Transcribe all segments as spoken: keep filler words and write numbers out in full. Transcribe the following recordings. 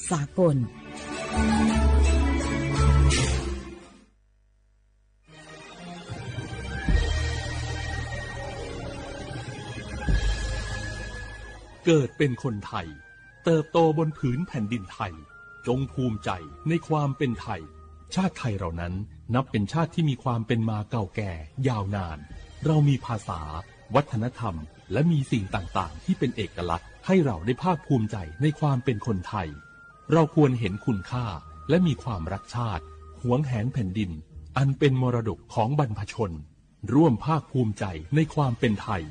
สากล เกิดเป็นคนไทย เติบโตบนผืนแผ่นดินไทย จงภูมิใจในความเป็นไทย ชาติไทยเรานั้นนับเป็นชาติที่มีความเป็นมาเก่าแก่ยาวนาน เรามีภาษา วัฒนธรรม และมีสิ่งต่างๆ ที่เป็นเอกลักษณ์ ให้เราได้ภาคภูมิใจในความเป็นคนไทย เราควรเห็นคุณค่า และมีความรักชาติ หวงแหนแผ่นดิน อันเป็นมรดกของบรรพชน ร่วมภาคภูมิใจในความเป็นไทย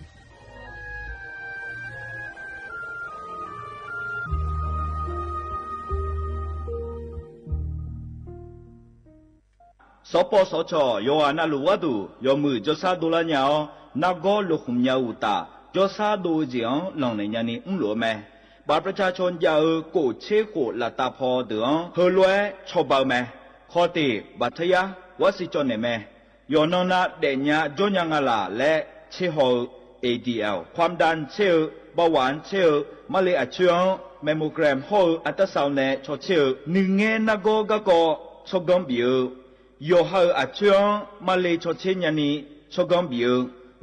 Sawqpawv sawqcawq yawqghaq navluf gharduq yawmuiq jawrshar dovlar nya-awr, nargawr lokhmq nya-eu uqtaf, jawrshar dov-eu jeq-anr lanqnaeq nyani mrluf-eu mae. บัตรประชาชน jav-eu kof tser khof laftav paw deuq-anr heulof-aer cawba-eu mae. ข้อที่ บัตรทะยัก gharsiq cawv naeq mae. Yawqnan nav daefnya jawrnya nga laq laer tser haw-eu, A D L, ความดัน tser-eu, เบาหวาน tser-eu, marle aqcoer-anr mammogram hawr-eu artarsau nae caw tser-eu, nuingaer nargawr garkawv tsawrganr bif-eu, yawqha-euq aqcoer-anr marle caw tser nyani tsawrganr bif-eu,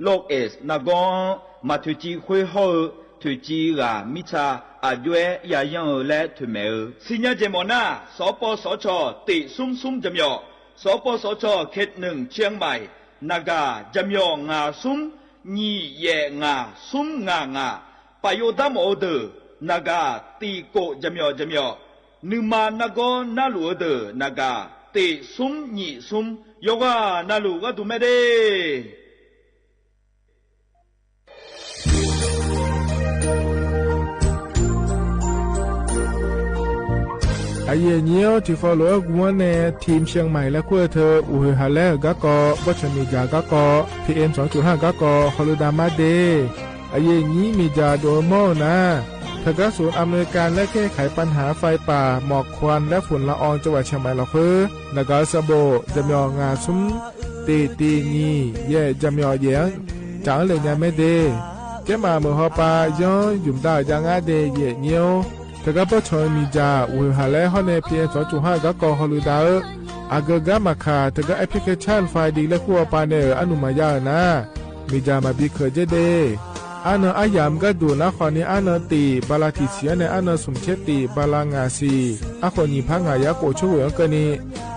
โรคเอดส์ nargawr-anr maq toeqciv khoer hawr-eu, toeqciv ghaq mirtsa aqjox-aer yayanr-eu laer toeqmaeq-eu siqnya jeq mawf nar, sawqpawv sawqcawq tif smr smr jaqmyawf, sawqpawv sawqcawq เขตหนึ่ง เชียงใหม่ naqgaq jaqmyawf ngaq smr nyiq yaef ngaq smr ngaq ngaq, paf yov dar mawf-eu deuq naqgaq tif kof jaqmyawf jaqmyawf, nuima nargawr narluf-eu deuq naqgaq tif smr nyiq smr, yawqghaq navluf gharduq mae de. Aqyuif aqnyir-awr, tiqkawv lof-aer guv-anr nae ทีมเชียงใหม่ laer kur-eu teu, uqhoeq haq laer-euq garkawv, bawrtsanq miqdzaq garkawv, P M สองจุดห้า garkawv hawluf dav mar de. Aqyuif aqnyir miqdzaq dov-eu mawr-eu nar, teugar suf Aqmeqlikav laer kaer kaq-iq ปัญหาไฟป่าหมอกควันและฝุ่นละออง จังหวัดเชียงใหม่ lafkhoer naqgaq-eu sanqbof jaqmyawf ngaq smr tif tif nyiq yaef jaqmyawf yaef-anr caf-anr le nya mae de. Kaermaf meuq hawpav yanr ymq dav-euq jav ngar de, aqyuif aqnyir-or. Teugar bawrtsanq-eu miqdzaq uqhoeq haq laer hawr nae P M สองจุดห้า garkawv hawluf dav-eu, aqgeu gar maqkaq teugar แอปพลิเคชัน ไฟดี laer kur hawpav nae-euq arnuq maqya-euq nar, miqdzaq maqbi keuq dzer de. Arnan aryamq gharduq nar khawf ni, arnan tif bala tiq siq-anr nae arnan smq tser tif bala ngaq siq, arkhof nyiq par ngaq yar khof coer ghoeq-anr keuvni,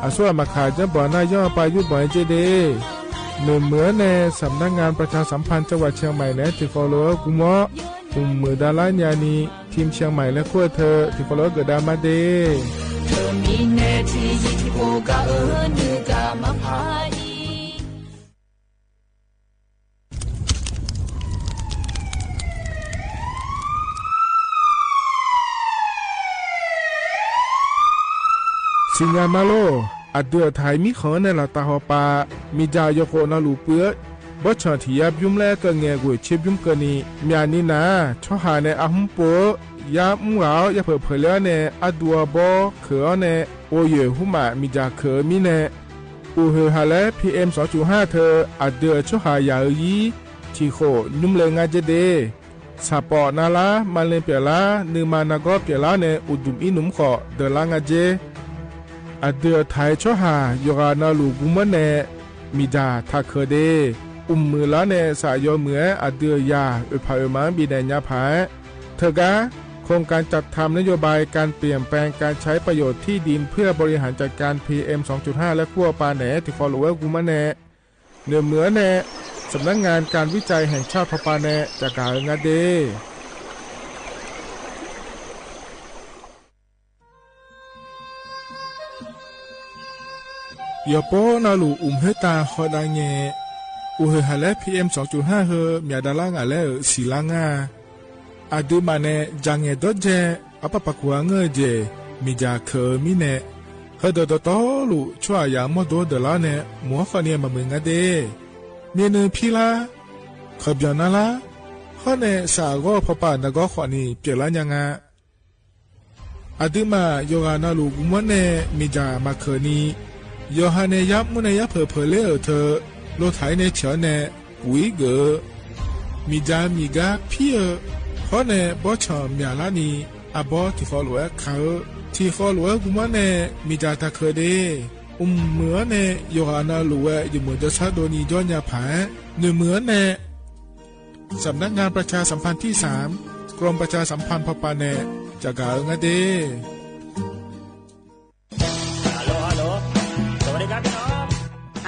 aqsur ghaq maqkaq janrbanq nar yanr-eu pav yurbanq-aer dzer de. Noeqmuiq-anr nae สำนักงานประชาสัมพันธ์จังหวัดเชียงใหม่ naeq-aer tiqkawv lof-aer guvmawr, mqmuiq davlar nyani ทีมเชียงใหม่ laer kur-eu teu tiqkawv lof-aer geufdav mar de. Teumirnae tiqzir tiqpov gaq-eu nuigaq maqpar-ir. Siqnya ma lor. Aqdui-euq taq-iq mirkhanq-anr nae laftav hawpav, miqdzaq yawkhof navluf puiv-eu bawrtsanq tiq yar bymr laer keuv ngae ghoeq tser bymr keuvni, myaqni nar-aq tsawrhaq nae arhmr pov-eu yar mr ghaq-awr yapeuq peuq ler-awr nae arduv arbawr keuq-awr nae, ghovyoeq hmrmaf miqdzaq keuq-eu mirnae, uqhoeq haq laer P M สองจุดห้า teu aqdui-euq tsawrhaq yaq-eu ir tiq khof nymr le ngar dzer de. Saqpawf navlar, maqle pyeuflar, nuima nargawr pyeuflar nae uqduq ir nmr khawf deuqlar nga dzer. Aqdui-euq taq-iq tsawrhaq yawqghaq navluf guvmawr nae miqdzaq taq keuq de. Uqmuiq lar nae saf yawmuiq-aer aqdui-euq yaq oeqpaq oeqma-anr bifnaeq nya paq-aer, teugar โครงการจัดทำนโยบายการเปลี่ยนแปลงการใช้ประโยชน์ที่ดินเพื่อบริหารจัดการ P M สองจุดห้า laer kur hawpav naeq-aer tiqkawv lof-aer guvmawr nae, noeqmuiq-anr nae สำนักงานการวิจัยแห่งชาติ hawpav nae caqgaq-eu nga de. Yawqpov navluf uqmq khoertav hawdav ngae, uqhoeq haq laer P M สองจุดห้า heu myaq davlar ngaq laer-euq siqlar ngar-a. Aqduimaf nae dzaqngaeq dawrdzae arpar paq kuq-a ngeur-eu jeq miqdzaq keuq-eu mirnae, heudeuq dawqtawvluf tsawrhaq yaq-anr mawrdo deuqlar-awr nae mq-anr khawfni maqmuiq nga de. Myavnuiv pirlar, kawqbyanq narlar, hawr nae saf ghawr-eu pawpav nargawr khawfni pyeuflar nya nga. Aqduimaf yawqghaq navluf guvmawr nae miqdzaq maqkeuq ni, yawqha nae yar mr nae yarpeuq peuq ler-euq teu, lotaq-ir nae ciq-awr nae uq-ir geuf-eu, miqdzaq miqgar pir-eu, hawr nae bawrtsanq myaqlar ni, arbawr tiqkhawv lof-aer ka-eu, Tiqkhawf lof-aer guvmanr nae miqdzaq taqkeuq de. Mqmuiq-anr nae yawqghaq navluf-aer yawmuiq jawrshar dovni jawrnya paq-aer, noeqmuiq-anr nae สำนักงานประชาสัมพันธ์ที่สาม กรมประชาสัมพันธ์ พ.ป. nae caqgaq-eu ngar de.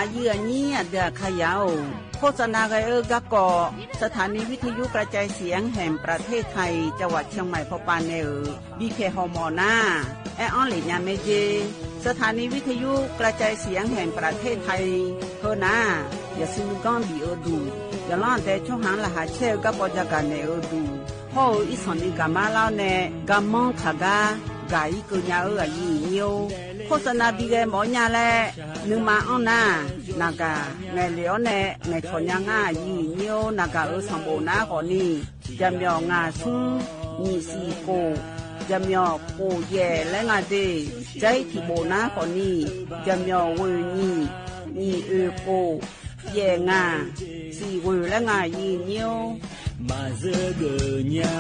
Aqyuif aqnyir aqdui aqkaqyaq-or, โฆษณา ghae-eu garkawv สถานีวิทยุกระจายเสียงแห่งประเทศไทย จังหวัดเชียงใหม่ พ.ป. nae-euq bipyaeq hawmawf nar, aer-anr lef nya mae jer. สถานีวิทยุกระจายเสียงแห่งประเทศไทย heu nar, yaqsur nuiganr bif-eu duq, yawqlanr aqdae tsawrhaq-anr laqkhaq caer-eu garkawv jagaq naeq-eu duq, hawr-eu irsanq ni gaqmar lar-awr nae garmanr kaq gar gaq-ir keuv nya-eu aqyuif aqnyir-or, โฆษณา bi ghae mawf-awr nya laer nuima anr nar, naqgaq ngaeqlef-awr nae ngaeqcawq nya ngar aqyuif aqnyir-or, naqgaq-euq sanqbof nar khawfni, jaqmyawf ngaq smr nyiq siq khof, jaqmyawf khof yaef laer nga de. Jair tiqbof nar khawfni, jaqmyawf ghoeq nyiq, nyiq oeq khof, yaef ngaq, siq ghoeq laer nga aqyuif aqnyir-or. Maqzeur geuf nya.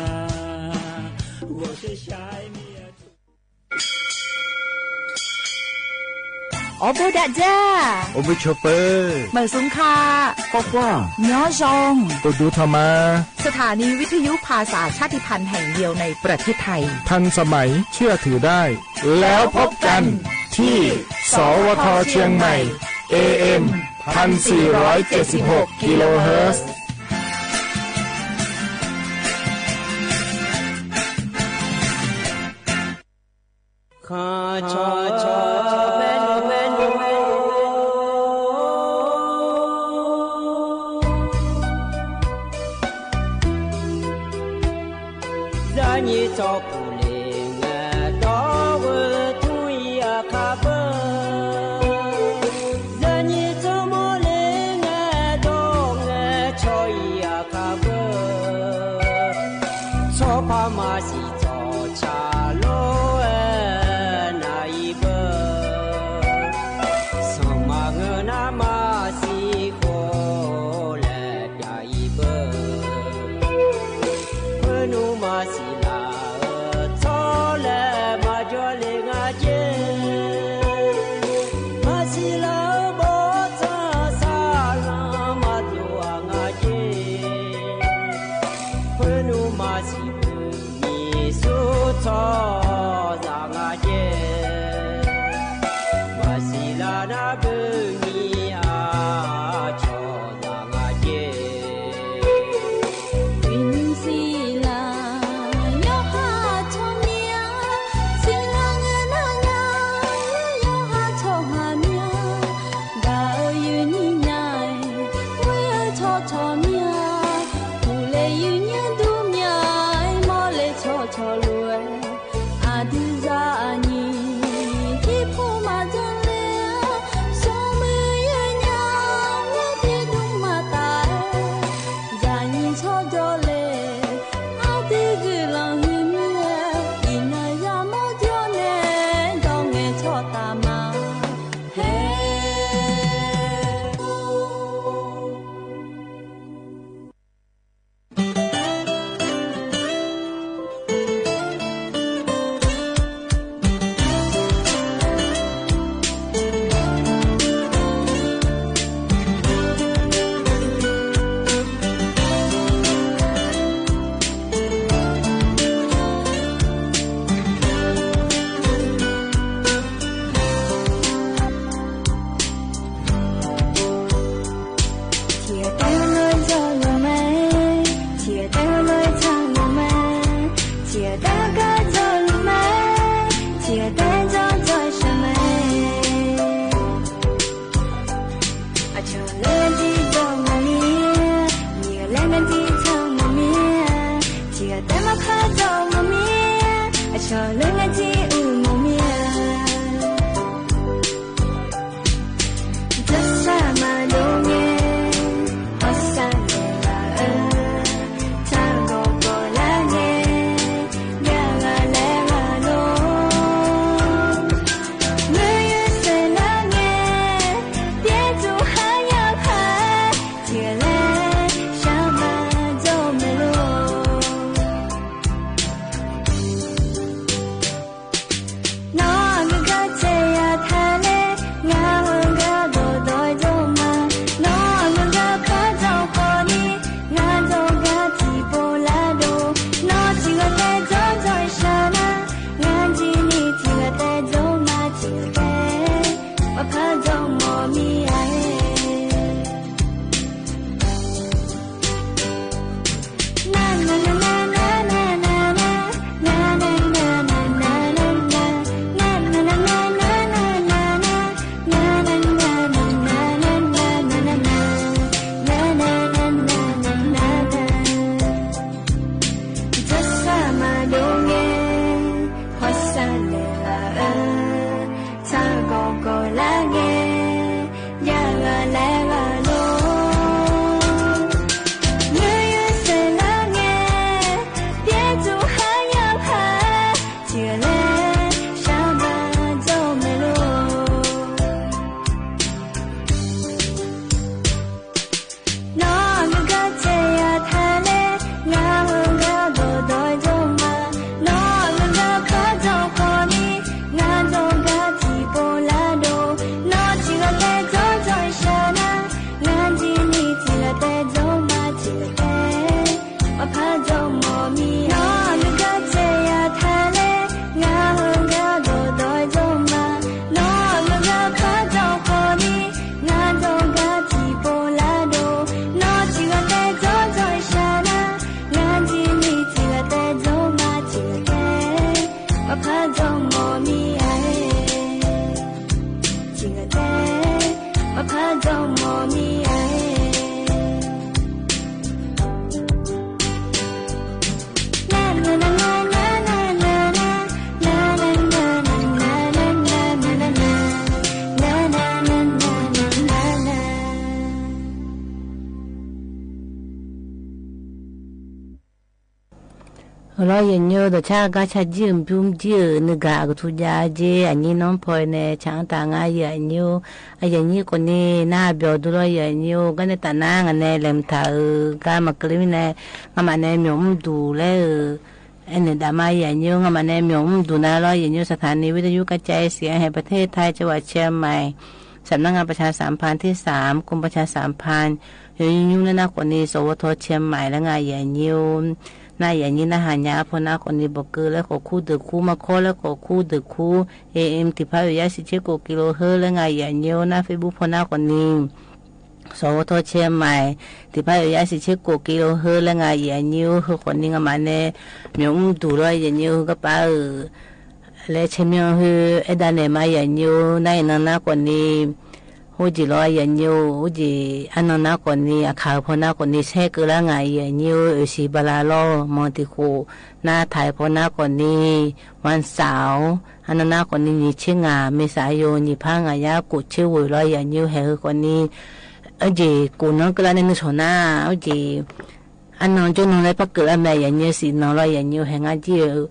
Awrboer dav dzar. Awrboer cawpeu. Maeqsmq ka. Khawrkhawr. Nyanr zan. Uqduq tanq ma. สถานีวิทยุภาษาชาติพันธุ์แห่งเดียวในประเทศไทย ทันสมัยเชื่อถือได้ แล้วพบกันที่ สวท เชียงใหม่ เอเอ็ม พันสี่ร้อยเจ็ดสิบหก กิโลเฮิรตซ์ Zaqnyiq tsawrpuq le ngae dawr-eu tmr-iq aqkar beu. Zaqnyiq tsawrmawr le ngae dawr ngae cawq-iq aqkar beu. Tsawrpar maqsiq tsawqtsaq lof-aer nav-iq beu. Sanqma ngeur nar maqsiq khof laer pyav-iq beu. Khoernmr maqsiq laf-eu tsawrlaeq maqjawr le nga jer. Maqsiq laf-eu bawrtsanq saqlanq maqdov-aq nga jer. Khoernmr maqsiq beu nyiq sur tsawrhaqzaq nga jer. Maqsiq laf nar beu nyiq aqcawq zaq nga jer. Uiqnymr siqlaq yawqha tsawrmyanr, siqlaq ngae nar nya, yawqha tsawrhaq myanr, gaq-eu yuifnyir nya-iq, ghoer-eu tsawrcawq myanr, uqle yuifnyir dur myanr-iq, mawrle tsawrcawq lof-aer, aqdui zaqnyiq jirpov maqjan le-a, smrmuiq yoernya, ngar tiqdmr maqtaf-aer, zaqnyiq tsawrjawr le, aqdui guiqlanq huiq mir-aer, iqnan yamawr jawr nae, dawr ngae tsawrtaf ma. Her Heulof-aer yaqnyir-eu dawqcar gar ca jir-euq bymr jir-euq nuigaq aqgeu tu jav jer, aqnyir nanr paw-eu nae tsaq-anr taf ngar yaqnyir-or. Aqyuif aqnyir khawfni nar byawq dur lawr yaqnyir-or. Garnae taf nar ngaq nae laeqhmq taq-euq gar maqkeuv ler mirnae, ngamaf nae myawq mrduq laer-euq aernaeq daf ma yaqnyir-or. Ngamaf nae myawq mrduq nar lawr yaqnyir-or. สถานีวิทยุกระจายเสียงแห่งประเทศไทย จังหวัดเชียงใหม่ สำนักงานประชาสัมพันธ์ที่สาม กรมประชาสัมพันธ์ yawnyir nymr laer nar khawfni สวท. เชียงใหม่ laer nga yaqnyir-or. Nar yaqnyir narhaq nya paw nar khawfni บอกเกลือ laer khawf kur deuq kur, แม่สอด laer khawf kur deuq kur, AM tiqpar oeq yar shif tser kof กิโลเฮิรตซ์ laer nga yaqnyir-or. Nar Facebook paw nar khawfni สวท. เชียงใหม่ tiqpar oeq yar shif tser kof กิโลเฮิรตซ์ laer nga yaqnyir-or. Heu khawfni ngamaf nae myawq mrduq lawr yaqnyir-or. Heu garpar-euq laer caermyanr khoer aerdav naeq ma yaqnyir-or. Nar iqnan nar khawfni heujeq lawr yaqnyir-or. Heujeq arnan nar khawfni aqkaq-eu paw nar khawfni saer keuv lar nga yaqnyir-or. Oeqsiq bala lawr manq tiq khof nar taq-eu paw nar khawfni วันเสาร์ arnan nar khawfni nyiq tser ngaq, เมษายน nyiq par ngaq yar kof tser ghoeq lawr yaqnyir-or. Haeq heu khawfni heujeq kof nanr keuv lar nae nuishawq nar heujeq arnan jawrnan laer par keuv lar mae yaqnyir-or. Siqnan lawr yaqnyir-or. Haeq ngar jir-euq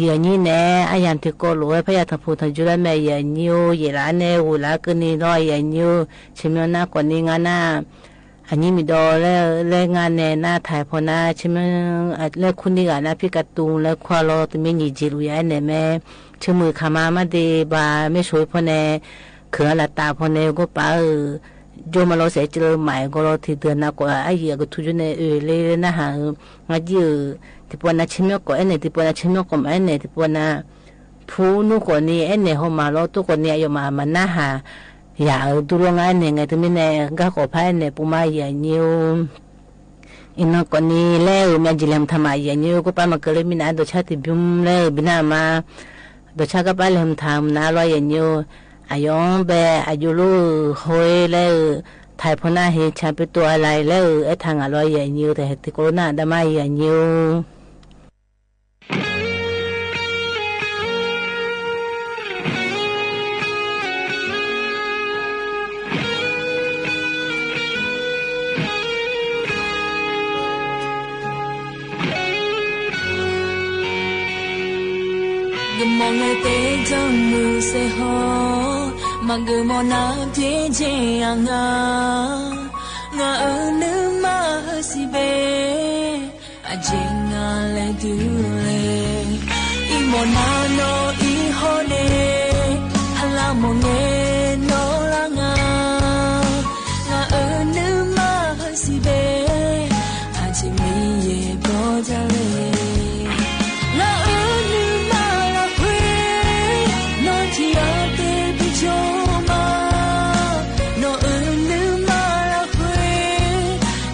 yaqnyir nae aryamq tiqkawv lof-aer parya tanqpuq tanqjur lar mae yaqnyir-or. Yaeqlaf nae ghoeqlaf keuvni lawr yaqnyir-or. Caermyanr nar khawfni ngar nar aqnyir miqdawv laer laer ngar nae nar taq-eu paw nar caermyanr laer kur ni ghaq nar พี่การ์ตูน laer kur-a lawr. Teumyanr nyiq jeq luf ya aernaeq mae. Ceumuiq kaqma marde ba maersoq-eu paw nae keuq-a laftav paw nae gorpav-euq jawr ma lawr saef-aer ceuv-eu maf-aer gawr lawr. Tiqdeuq nav khawf aryuif aqgeu tur jawr nae oe ler ler narhaq-eu ngar jir-euq tiqpov nav caermyanr khawf aernaeq, tiqpov nav caermyanr khawf maqaer naeq, tiqpov nav pur nmr khawfni aernaeq haw maf lawr tov khawfni aqyawfmaf maqnarhaq yaq-euq dur lawr ngar aernaeq ngae. Teumirnae garkawv par aernaeq pov ma yaqnyir-or. Iqnan khawfni laer-euq myav jeq laeqhmq taq maf yaqnyir-or. Gorpav maqkeuv ler mirnav dawqcar tiqbymr laer-euq bi nar-eu ma. Dawqcar garpav laeqhmq taq mq nar lawr yaqnyir-or. Aqyawf-anr bae aqjox lor-euq hawr-ir laer-euq taq-eu paw nar heqcan pyeuf tov-a laer-euq aertaq ngaq lawr yaqnyir-or. Taef tiqkawv nar-aq daqma yaqnyir-or. Geufmawf ngae taef-aer janmuiq saef haw, maqgeufmawf nar byaerdzae aq nga. Ngaq-euq nuima heusiq bae, aqjeq nga laer duq le. Iqmawf nar nawr ir hawr nae, ha lar mawf ngae nawr lar nga. Ngaq-euq nuima heusiq bae, aqjeq Miqyaer bawr jar le. Ngaq-euq nuima lafkhoer, nawr tiq ghaq taef bijawr ma. Nawq-euq nuima lafkhoer,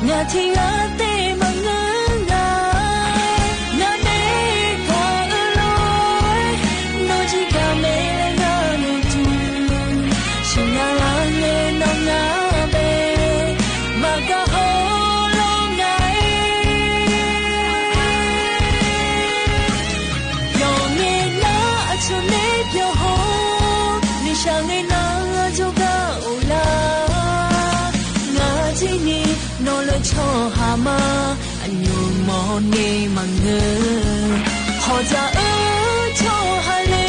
ngaq tiq ghaq taef maqngeur nga. Ngaq nae gaq-eu lof-aer, nawr jir gaq mae laer ngar noeqduq. Siqnya lar ngae nawr ngar bae, maqgaq haw lawr nga-aer. Yawf ngae nar aqcawq nae byawq haw, miqshaq ngae nar jawrgar of lar. Ngaq jir ni nawq-euq tsawrhaq ma, aqnymr mawr nae maqngeur. Hawqdzaq-eu tsawrhaq le,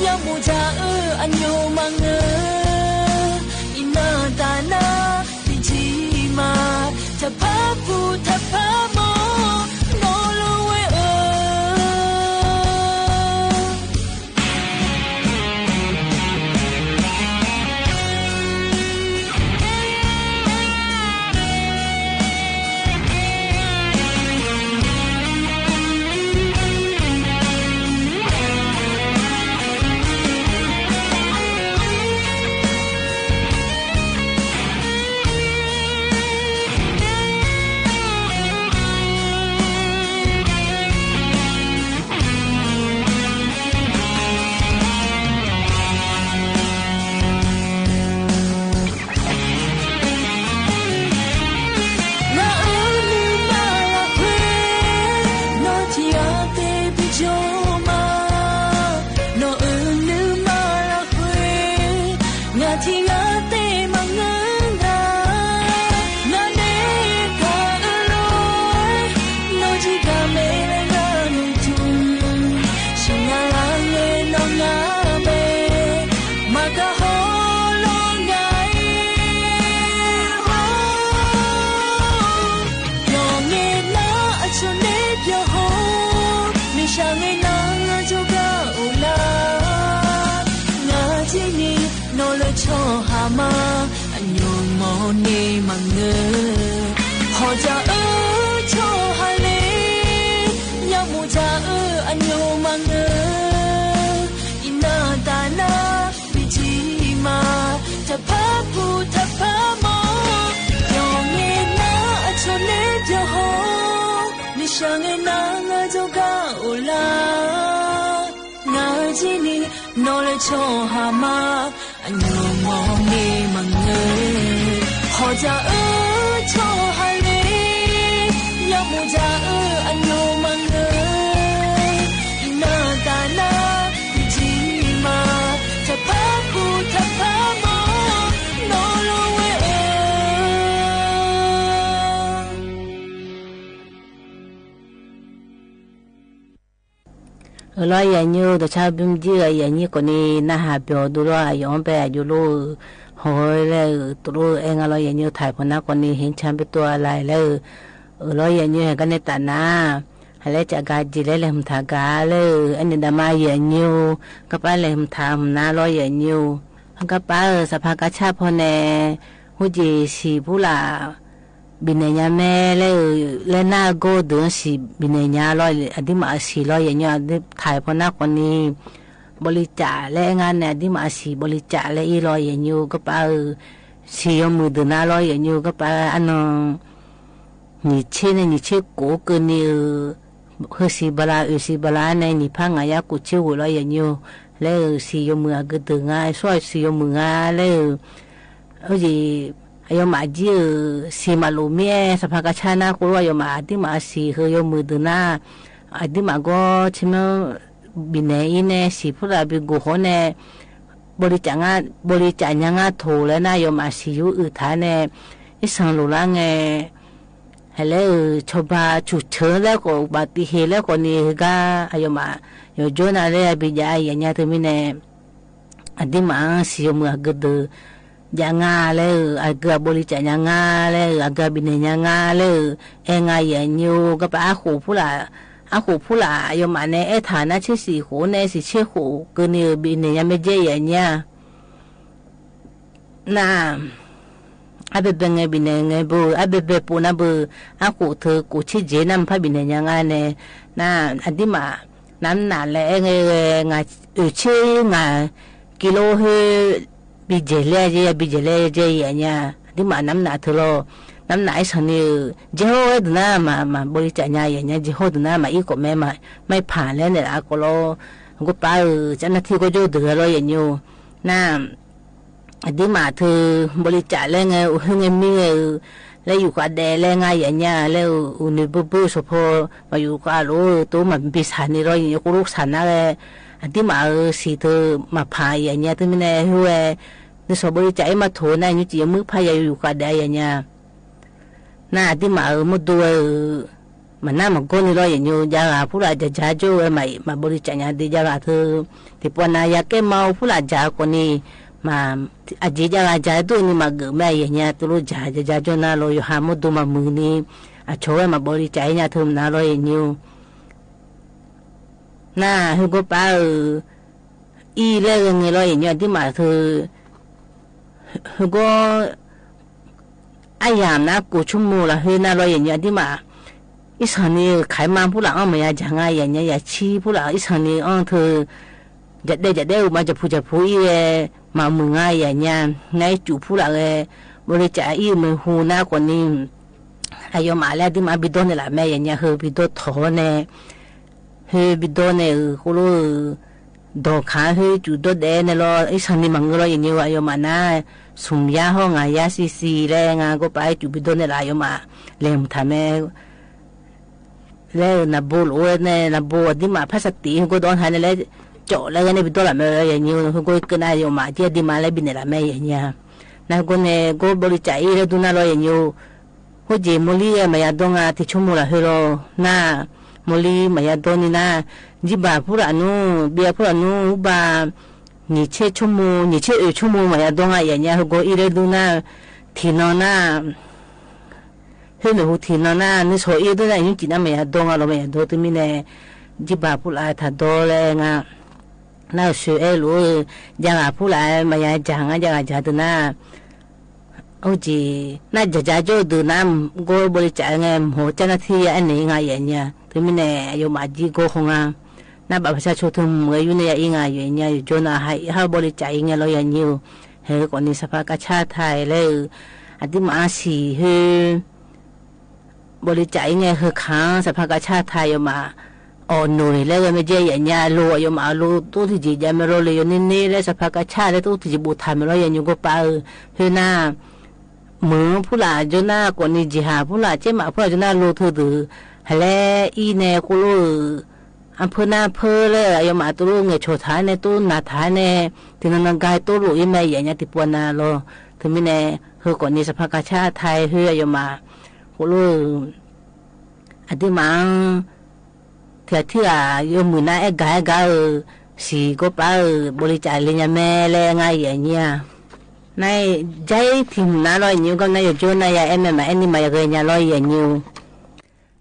yamuiq dzaq-eu aqnymr maqngeur. Iqnan taf nar tiqjir ma, taqpar puq taqpar mawr, nawr lof-aer-eu. Yawqngae bae maqgaq haw lawr ngae-awr, yawqngae nar aqcawq nae pyawq haw, miqshaq ngae nar jawrgar of lar. Ngaq jir ni nawq laer tsawrhaq ma, aqnymr mawrni maqngeur. Hawqjaq-eu tsawrhaq le, yamq jaq-eu aqnymr maqngeur. Iqnan taf nar bijir ma, taqpar puq taqpar mawr. Yawqngae nar aqcawq nae pyawq haw, miqshaq ngae nar ngar jawrgar of lar. Ngaq jir ni nawq laer tsawrhaq ma, aqnymr mawrni maqngeur. Hawqjaq-eu tsawrhaq le, yamq jaq-eu aqnymr maqngeur. Iqnan taf nar bijir ma, taqpar puq taqpar mawr, nawq lof ghae-eu Euq lawr yaqnyir-eu dawqcar bymr jir-eu yaqnyir khawfni narhaq byawq dov lawr, aqyawf-anr bae aqjox lor-eu hawq-eu laer-euq tov lor-eu aer nga lawr yaqnyir-eu taq paw nar khawfni hencan byaerdov-a laf laer-eu. Euq lawr yaqnyir-eu haeq gar nae taf nar, haq laer caf gaq jeq laer laeqhmq taq gaq laer-eu aernaeq daqma yaqnyir-eu garpar laeqhmq taq hmq nar lawr yaqnyir-eu. Garpar-euq saqpaq garcar pawnae heujeq siq purlaf bifnaeq nya mae laer-eu, laer nar-eu gawr-eu deuq-anr siq bifnaeq nya lawr, aqdirmaf-euq siq lawr yaqnyir-eu taq paw nar khawfni bawli caf laer aer ngar nae aqdirmaf-euq siq bawli caf laer ir lawr yaqnyir-eu garpar-eu siq yawmuiq deuq nar lawr yaqnyir-eu garpar arnan nyiq tser nae nyiq tser kof-eu keuvni-eu, heu siq bala oeq siq bala-ar nae nyiq par ngaq yar kof tser ghoeq lawr yaqnyir-eu laer-euq siq yawmuiq aqgeu deuq nga, sawr-eu siq yawmuiq nga laer-euq. Oejeq aqyawfmaf jir-euq siq maqlof mir-aer saqpaq garcar nar khoerlof aqyawfmaf aqdirmaf-euq siq heu yawmuiq deuq nar, aqdirmaf gawr tsermyanr bifnaeq ir nae siq purlaf bi goq khawf nae bawli caf nya ngar toq laer nar aqyawfmaf siq yur uiq taq-ar nae irsanq lof lar ngae, haq laer-euq cawba cuq ceuq-anr laer khawf uqbaf tiv heq laer khawfni heugar aqyawfmaf yawqjawr nav laer bi jav-a yaf nya teumirnae, aqdirmaf-anr siq yawmuiq aqgeu deuq jav nga laer-euq, aqgeu aqbawli caf nya nga laer-euq, aqgeu aqbifnaeq nya nga laer-euq aer nga yaqnyir-eu garpar arkhof purlaf, arkhof purlaf aqyawfmaf nae aertaq nar tser siq khof nae siq tser khof keuvni-euq bifnaeq nya mae jaer yaf nyir-a. Nar, arbaebae ngae bifnaeq ngae beu, arbaebae pov nar beu, arkhof teu kof tser jeq nar maqpar bifnaeq nya nga nae, nar aqdirmaf namr naf laer aer ngae ghae ngaq oeq tser ngaq kilo khoer bi dzaeqler-a jeq ya bi dzaeqler jaer yaf nya. Aqdirmaf namr naf teu lawr, namr naf irsanq ni-euq jaer hawr-aer deuq nar maqbawli caf nya yaf nya, jaer hawr deuq nar maqir khawf mae, maqir paq laer naeqlaf khawf lawr, gorpav-euq carnar tir gawrjawr deuq-a lawr yaf nyir-eu. Nar aqdirmaf teu bawli caf laer ngae, uq khoer ngae mir ghae-eu laer yufkhav daef laer nga yaf nya laer-eu, uqnoeq beurbeur-eu shawqpaw maq yufkhav lof-eu tov maqbi saq ni lawr yaf nyir khoerlof saq nar ghae, aqdirmaf-euq siq teu maqpaq yaf nya teumirnae khoer ghae, nuisawq bawli caf ir ma toq nar nymrcif yawmuiq par ya yufkhav daef-a yaf nya. Nar aqdirmaf-euq mawrdo ghae-euq maqnar maqgawr ni lawr yaf nyir-eu, jav ghaq purlaf dzaqdzaq jawr-eu ghae maqbawli caf nya de jav ghaq teu, tiqpavnav yaqkaer ma-eu purlaf dzaq khawfni, maq aqjeq jav ghaq dzaq dur ni maqgeuf mae yaf nya teulof dzaq dzaqdzaq jawr nar lawr yawqha mawrdo maqmuiq ni, aqcawq ghae maqbawli caf ir nya teu maqnar lawr yaf nyir-eu. Nar khoergawrpav-euq ir laer ghae ngae lawr yaf nyir aqdirmaf teu, khoergawr aryamq nar kof tsawrmuiq lafkhoer nar lawr yaf nyir aqdirmaf irsanq ni-euq kaq-aer ma purlaf-anr maqya dzaq nga yaf nya, yaf cir purlaf irsanq ni-anr teu jaqdaev jaqdaev-eu ma jaqpuq jaqpuq ir ghae maqmuiq nga yaf nya. Nar ircuf purlaf ghae bawli caf ir-eu maeqhu nar khawfni, aqyawfmaf laer aqdirmaf bidawr naeqlaf mae yaf nya, heu bidawr tawq-awr nae, heu bidawr nae-euq khoerlof-eu dawqkaq-anr khoer ircuf dawrdaef nae lawr irsanq ni maqngeur lawr yaf nyir-eu, aqyawfmaf nar smq yar hawr ngaq yar siq siq laer nga gorpav ircuf bidawr naeqlaf aqyawfmaf laeqhmq taq mae laer-euq naqbo lof-aer nae naqbo aqdirmaf par saqtif khoergawr dawr-anr ha nae laer cawf laer ghae nae bidawr laf mae yaf nyir-eu, khoergawr irkeuv nar aqyawfmaf jir aqdirmaf laer bifnaeq laf mae yaf nya. Nar khoergawr nae gawr bawli caf ir laer dur nar lawr yaf nyir-eu, khoerjeq mawrlir ghae maqya dawr nga tiqcawr muq lafkhoer lawr nar, mawrlir maqya dawr ni nar, Jirbaq purlaf nmr, byav purlaf nmr, urbav nyiq tser tsawrmov, nyiq tser oeq tsawrmov maqya dawr nga yaf nya. Heugawr ir laer dur nar, tiqnan nar, khoer maeqhu tiqnan nar nuishawq ir dur nar, nymrcif nar maqya dawr nga lawr, maqya dawr teumirnae, jirbaq purlaf taqdawr laer nga. Nar-euq soeq aer luf-eu, javghaq purlaf-aer maqya jaq nga, javghaq jaq deuq nar, Ur jeq nar, jaqjaq jawr-eu deuq nar, gawr bawle caf-aer ngae, mq haw car nar tir ya aernaeq-ir nga yaf nya. Teumirnae aqyawfmaf jir gawr haw nga. Nar baf paqsar caw teu mq ghae yur nae ya ir nga yaf nya. Yawqjawr nav ha, ha bawle caf-ir ngae lawr yaf nyir-eu. Haeq-eu khawfni saqpaq kavcar ta-aer laer-eu, aqduimaf-anr siq khoer bawle caf-ir ngae, heu kaq-anr saqpaq kavcar ta aqyawfmaf awq noeq laer ghae mae jaer yaf nya. Lo aqyawfmaf lo tov tiqjeq jav mae lawr le, yawner ner laer saqpaq kavcar laer tov tiqjeq boftaq mae lawr yaf nymr gawr pav-eu. Khoernar, meuq-anr purlaf jawr nar khawfni, jeqhaq purlaf, caermaf purlaf jawr nar lo teudeuq haq laer ir nae khoerlof-euq, arpeur nar arpeur laer aqyawfmaf tov lof ngaeqcawq taq-aer nae, tov naq taq-aer nae, tiqnan nan gar tov lof-ir mae yaf nya tiqpov nav lawr. Teumirnae, heu khawfni saqpaq kavcar ta-aer khoer aqyawfmaf khoerlof-euq, aqduimaf-anr tiq ghaq tirghaq yawmuiq nar aer gaq aer gar-eu, siq gawr pav-euq bawle caf le nya mae laer ngar yaf nyir-a. Nar-iq, jair tiq hmq nar lawr yaf nyir-eu, gar nar yawqjawr nar ya aer mae, maqaer ni maqya ghae nya lawr yaf nyir-eu.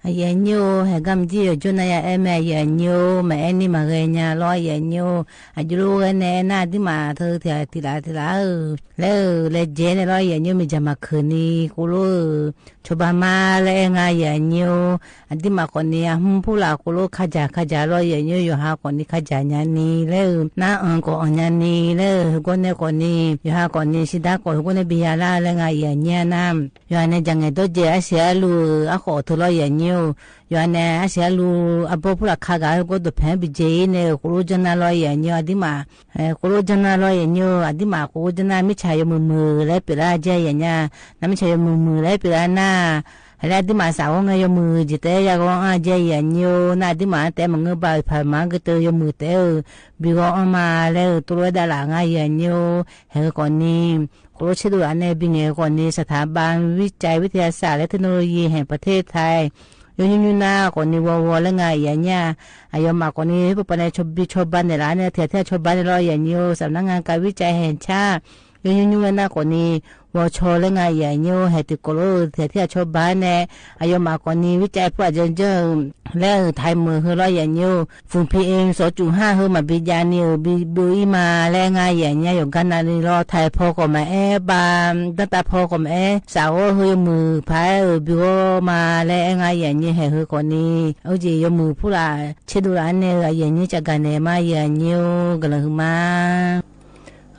Aqyuif aqnyir-or, haeq gar maqjir yawqjawr nar ya aer mae, aqyuif aqnyir-or, maqaer ni maqghae nya lawr yaf nyir-or. Aqjox lof ghae nae aernar, aqduimaf teu tiq ghaq tiq laf tiq laf-euq laer-euq laejae nae lawr yaf nyir-or, miqdzaq maqkeuq ni khoerlof-euq cawba ma laer aer nga yaf nyir-or. Aqduimaf khawfni arhmr purlaf khoerlof kadzaq kadzaq lawr yaf nyir-or, yawqha khawfni kadzaq nyani laer-euq, nar anq khawf anq nyani laer-euq, heugawr nae khawfni yawqha khawfni shirdav khawf heugawr nae bi ya lar laer nga yaf nyir-a nar, yawqha nae jaqngaeq dawrjaeq arsiq arluv-euq arkhawf teu lawr yaf nyir-or. Yawqha nae arsiq arluv arbawr purlaf ka gaq-eu heugawr dawqpaeq-anr bi dzae-ir nae-euq khoerlof janr nar lawr yaf nyir-or, aqduimaf khoerlof janr nar lawr yaf nyir-or. Aqduimaf khoerlof janr nar mirtsaq yawmuiq muiq laer pyeuflar jaer yaf nya. Nar mirtsaq yawmuiq muiq laer pyeuflar nar, haq laer aqduimaf saf ghawr ngae yawmuiq jeq taef-aer ya ghawr anr-a jaer yaf nyir-or. Nar aqduimaf-anr taef-aer maqngeur ba-euq paq maqngeur teu yawmuiq taef-aer-euq bi ghawr anr ma laer-euq tov lof-aer dav laf nga yaf nyir-or. Haeq-eu khawfni khoerlof tserdov laf nae bingaeq-eu khawfni saqtaq bav วิจัยวิทยาศาสตร์ และเทคโนโลยีแห่งประเทศไทย yawnymr nymr nar khawfni ghawrghawr laer nga yaf nyir-a. Aqyawfmaf khawfni heupov pav nae cawbi cawba naeqlaf nae tiq ghaq tir ghaq cawba nae lawr yaf nyir-or, สำนักงานการวิจัยแห่งชาติ yawnymr nymr-aer nar khawfni ghawrcaw laer nga yaf nyir-or. Haeq tiqkawv lof-eu tiq ghaq tir ghaq cawba nae, aqyawfmaf khawfni วิจัย purlaf janr janr-eu laer-euq taqhaiq meuq heu lawr yaf nyir-or. ฝุ่น พีเอ็ม สองจุดห้า heu maqbi jav ni-euq bi byov-ir ma laer nga yaf nyir-a. Yawqgar navni lawr taqhaiq paw khawf maqaer bav, danrtav paw khawf maqaer, saf ghawr heu yawmuiq paq-aer-euq bi ghawr ma laer aer nga yaf nyir. Haeq heu khawfni ur jeq yawmuiq purlaf tserdov laf-anr nae-eu aqyuif aqnyir cavgaq naeq ma yaf nyir-or, guiqlanq huiqma.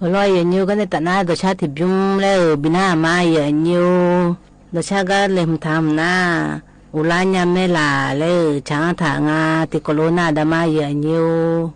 Heulof-aer yaf nyir-or, gar nae tafnar dawqshar tiqbymr laer-euq bi nar-aq ma yaf nyir-or. Dawqshar gar laeqhmq taq hmq nar, uvlar nya maer laq laer-euq tsaq-anr taq nga. Tiqkawv lof nar aqda ma yaf nyir-or.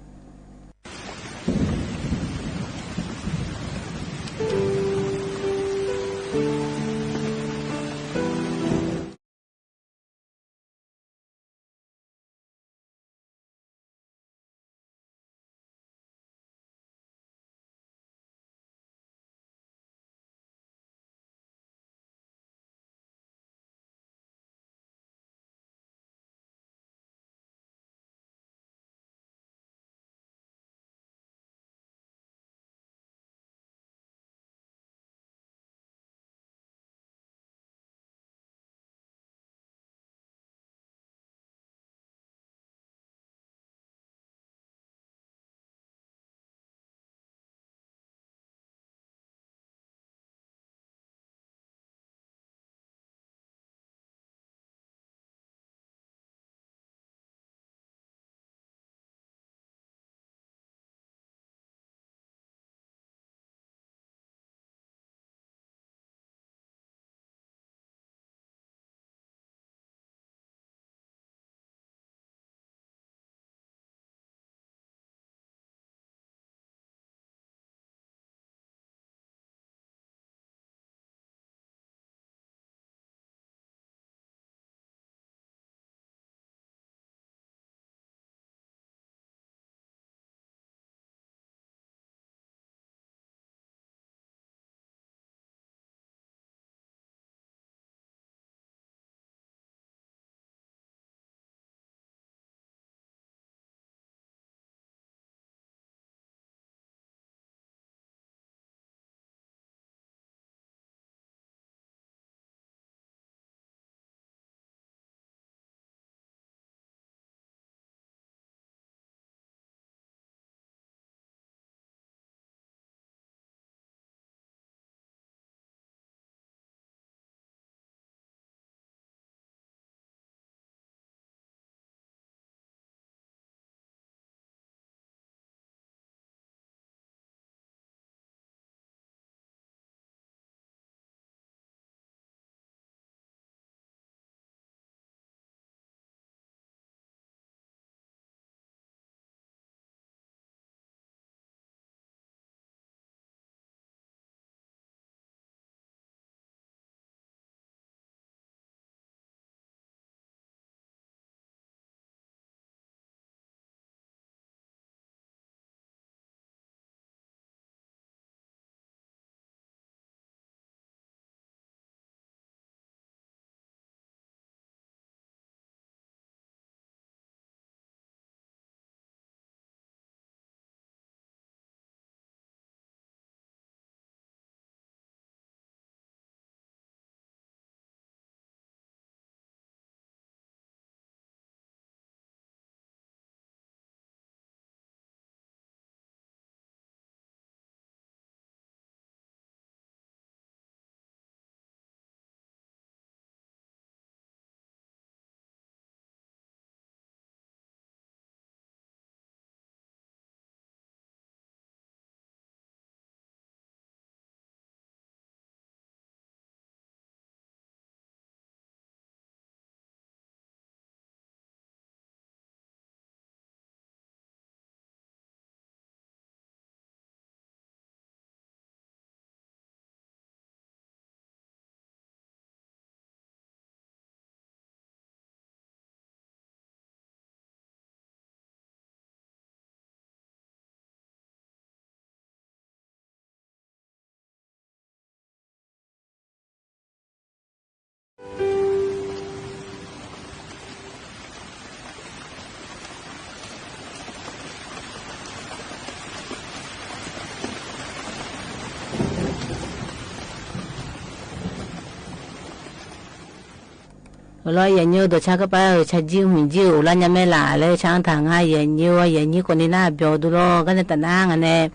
Lawr yaeqnyir-eu dawqcar garpav-euq carjir hmq jir-euq uvlar nya mae laf laer car-anr taq nga yaeqnyir-eu yaeqnyir khawfni nar byawq du lawr garnae taf nar ngaq nae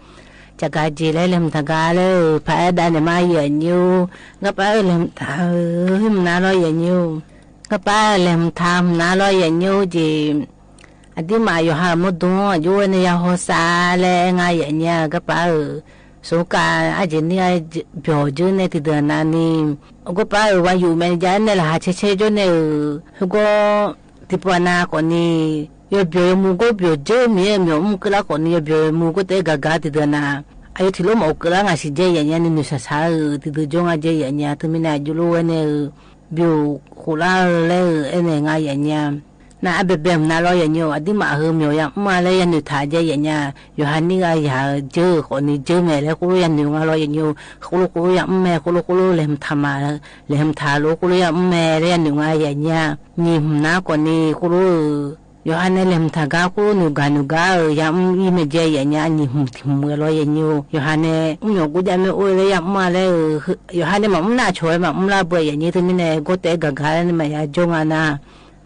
caqgaq jeq laer laeqhmq taq gar laer-euq paq-aer dav naeq ma yaeqnyir-or. Garpav-euq laeqhmq taq-eu hmq nar lawr yaeqnyir-or. Garpav-euq laeqhmq taq hmq nar lawr yaeqnyir-or jeq. Aqdirmaf yawqha-euq mawrdo-anr aqjox-aer nae ya hawsav laer aer nga yaeqnyir-a garpav-euq smq kav arjeq nir-a byawq jeur nae tiqdeuq navni garpav-euq ghaq yuf maeq jav-aer nae laqkhaq caer caer jawr nae-euq heugar tiqpov aqnav khawfni yawbyawq yawmuiq gawr byawq jeur Miqyaer-euq myawq mr keuvlar khawfni yawbyawq yawmuiq gawr taef-aer gaq gaq tiqdeuq nav aqyawf tiqlof maqghof keuvlar ngaq siq jae yaeqnyir-a ni noeqshaq shaq-euq tiqdeuq jawr nga jae yaeqnyir-a teumirnae aqjox lof-aer nae-eu byawq khoflar-eu laer-euq aernaeq nga yaeqnyir-a. Nar arbaebae hmq nar lawr yaeqnyir-or aqdirmaf heu myawq yamr-a laer yanoeq taq jae yaeqnyir-a. Yawqha nir gha yaq-eu jeur-euq khawfni jeur mae laer khoerlof yanoeq nga lawr yaeqnyir-or. Khoerlof khoerlof yamr mae khoerlof khoerlof laeqhmq taq ma laer laeqhmq taq lof khoerlof yamr mae laer yanoeq nga yaeqnyir-a. Nyiq hmq nar khawfni khoerlof-euq yawqha nae laeqhmq taq gar khoerlof noeqgaq noeqgaq-euq yamr ir mae jae yaeqnyir-a. Nyiq hmq tiq hmq ghae lawr yaeqnyir-or yawqha nae mrmyawf gor jav mae or laer yamr-a laer-euq yawqha nae maqmr nar aqcawq-aer maqmr lar beu-a yaeqnyir teumirnae gawr taef-aer gaq gaq laer nae maqya jawr nga nar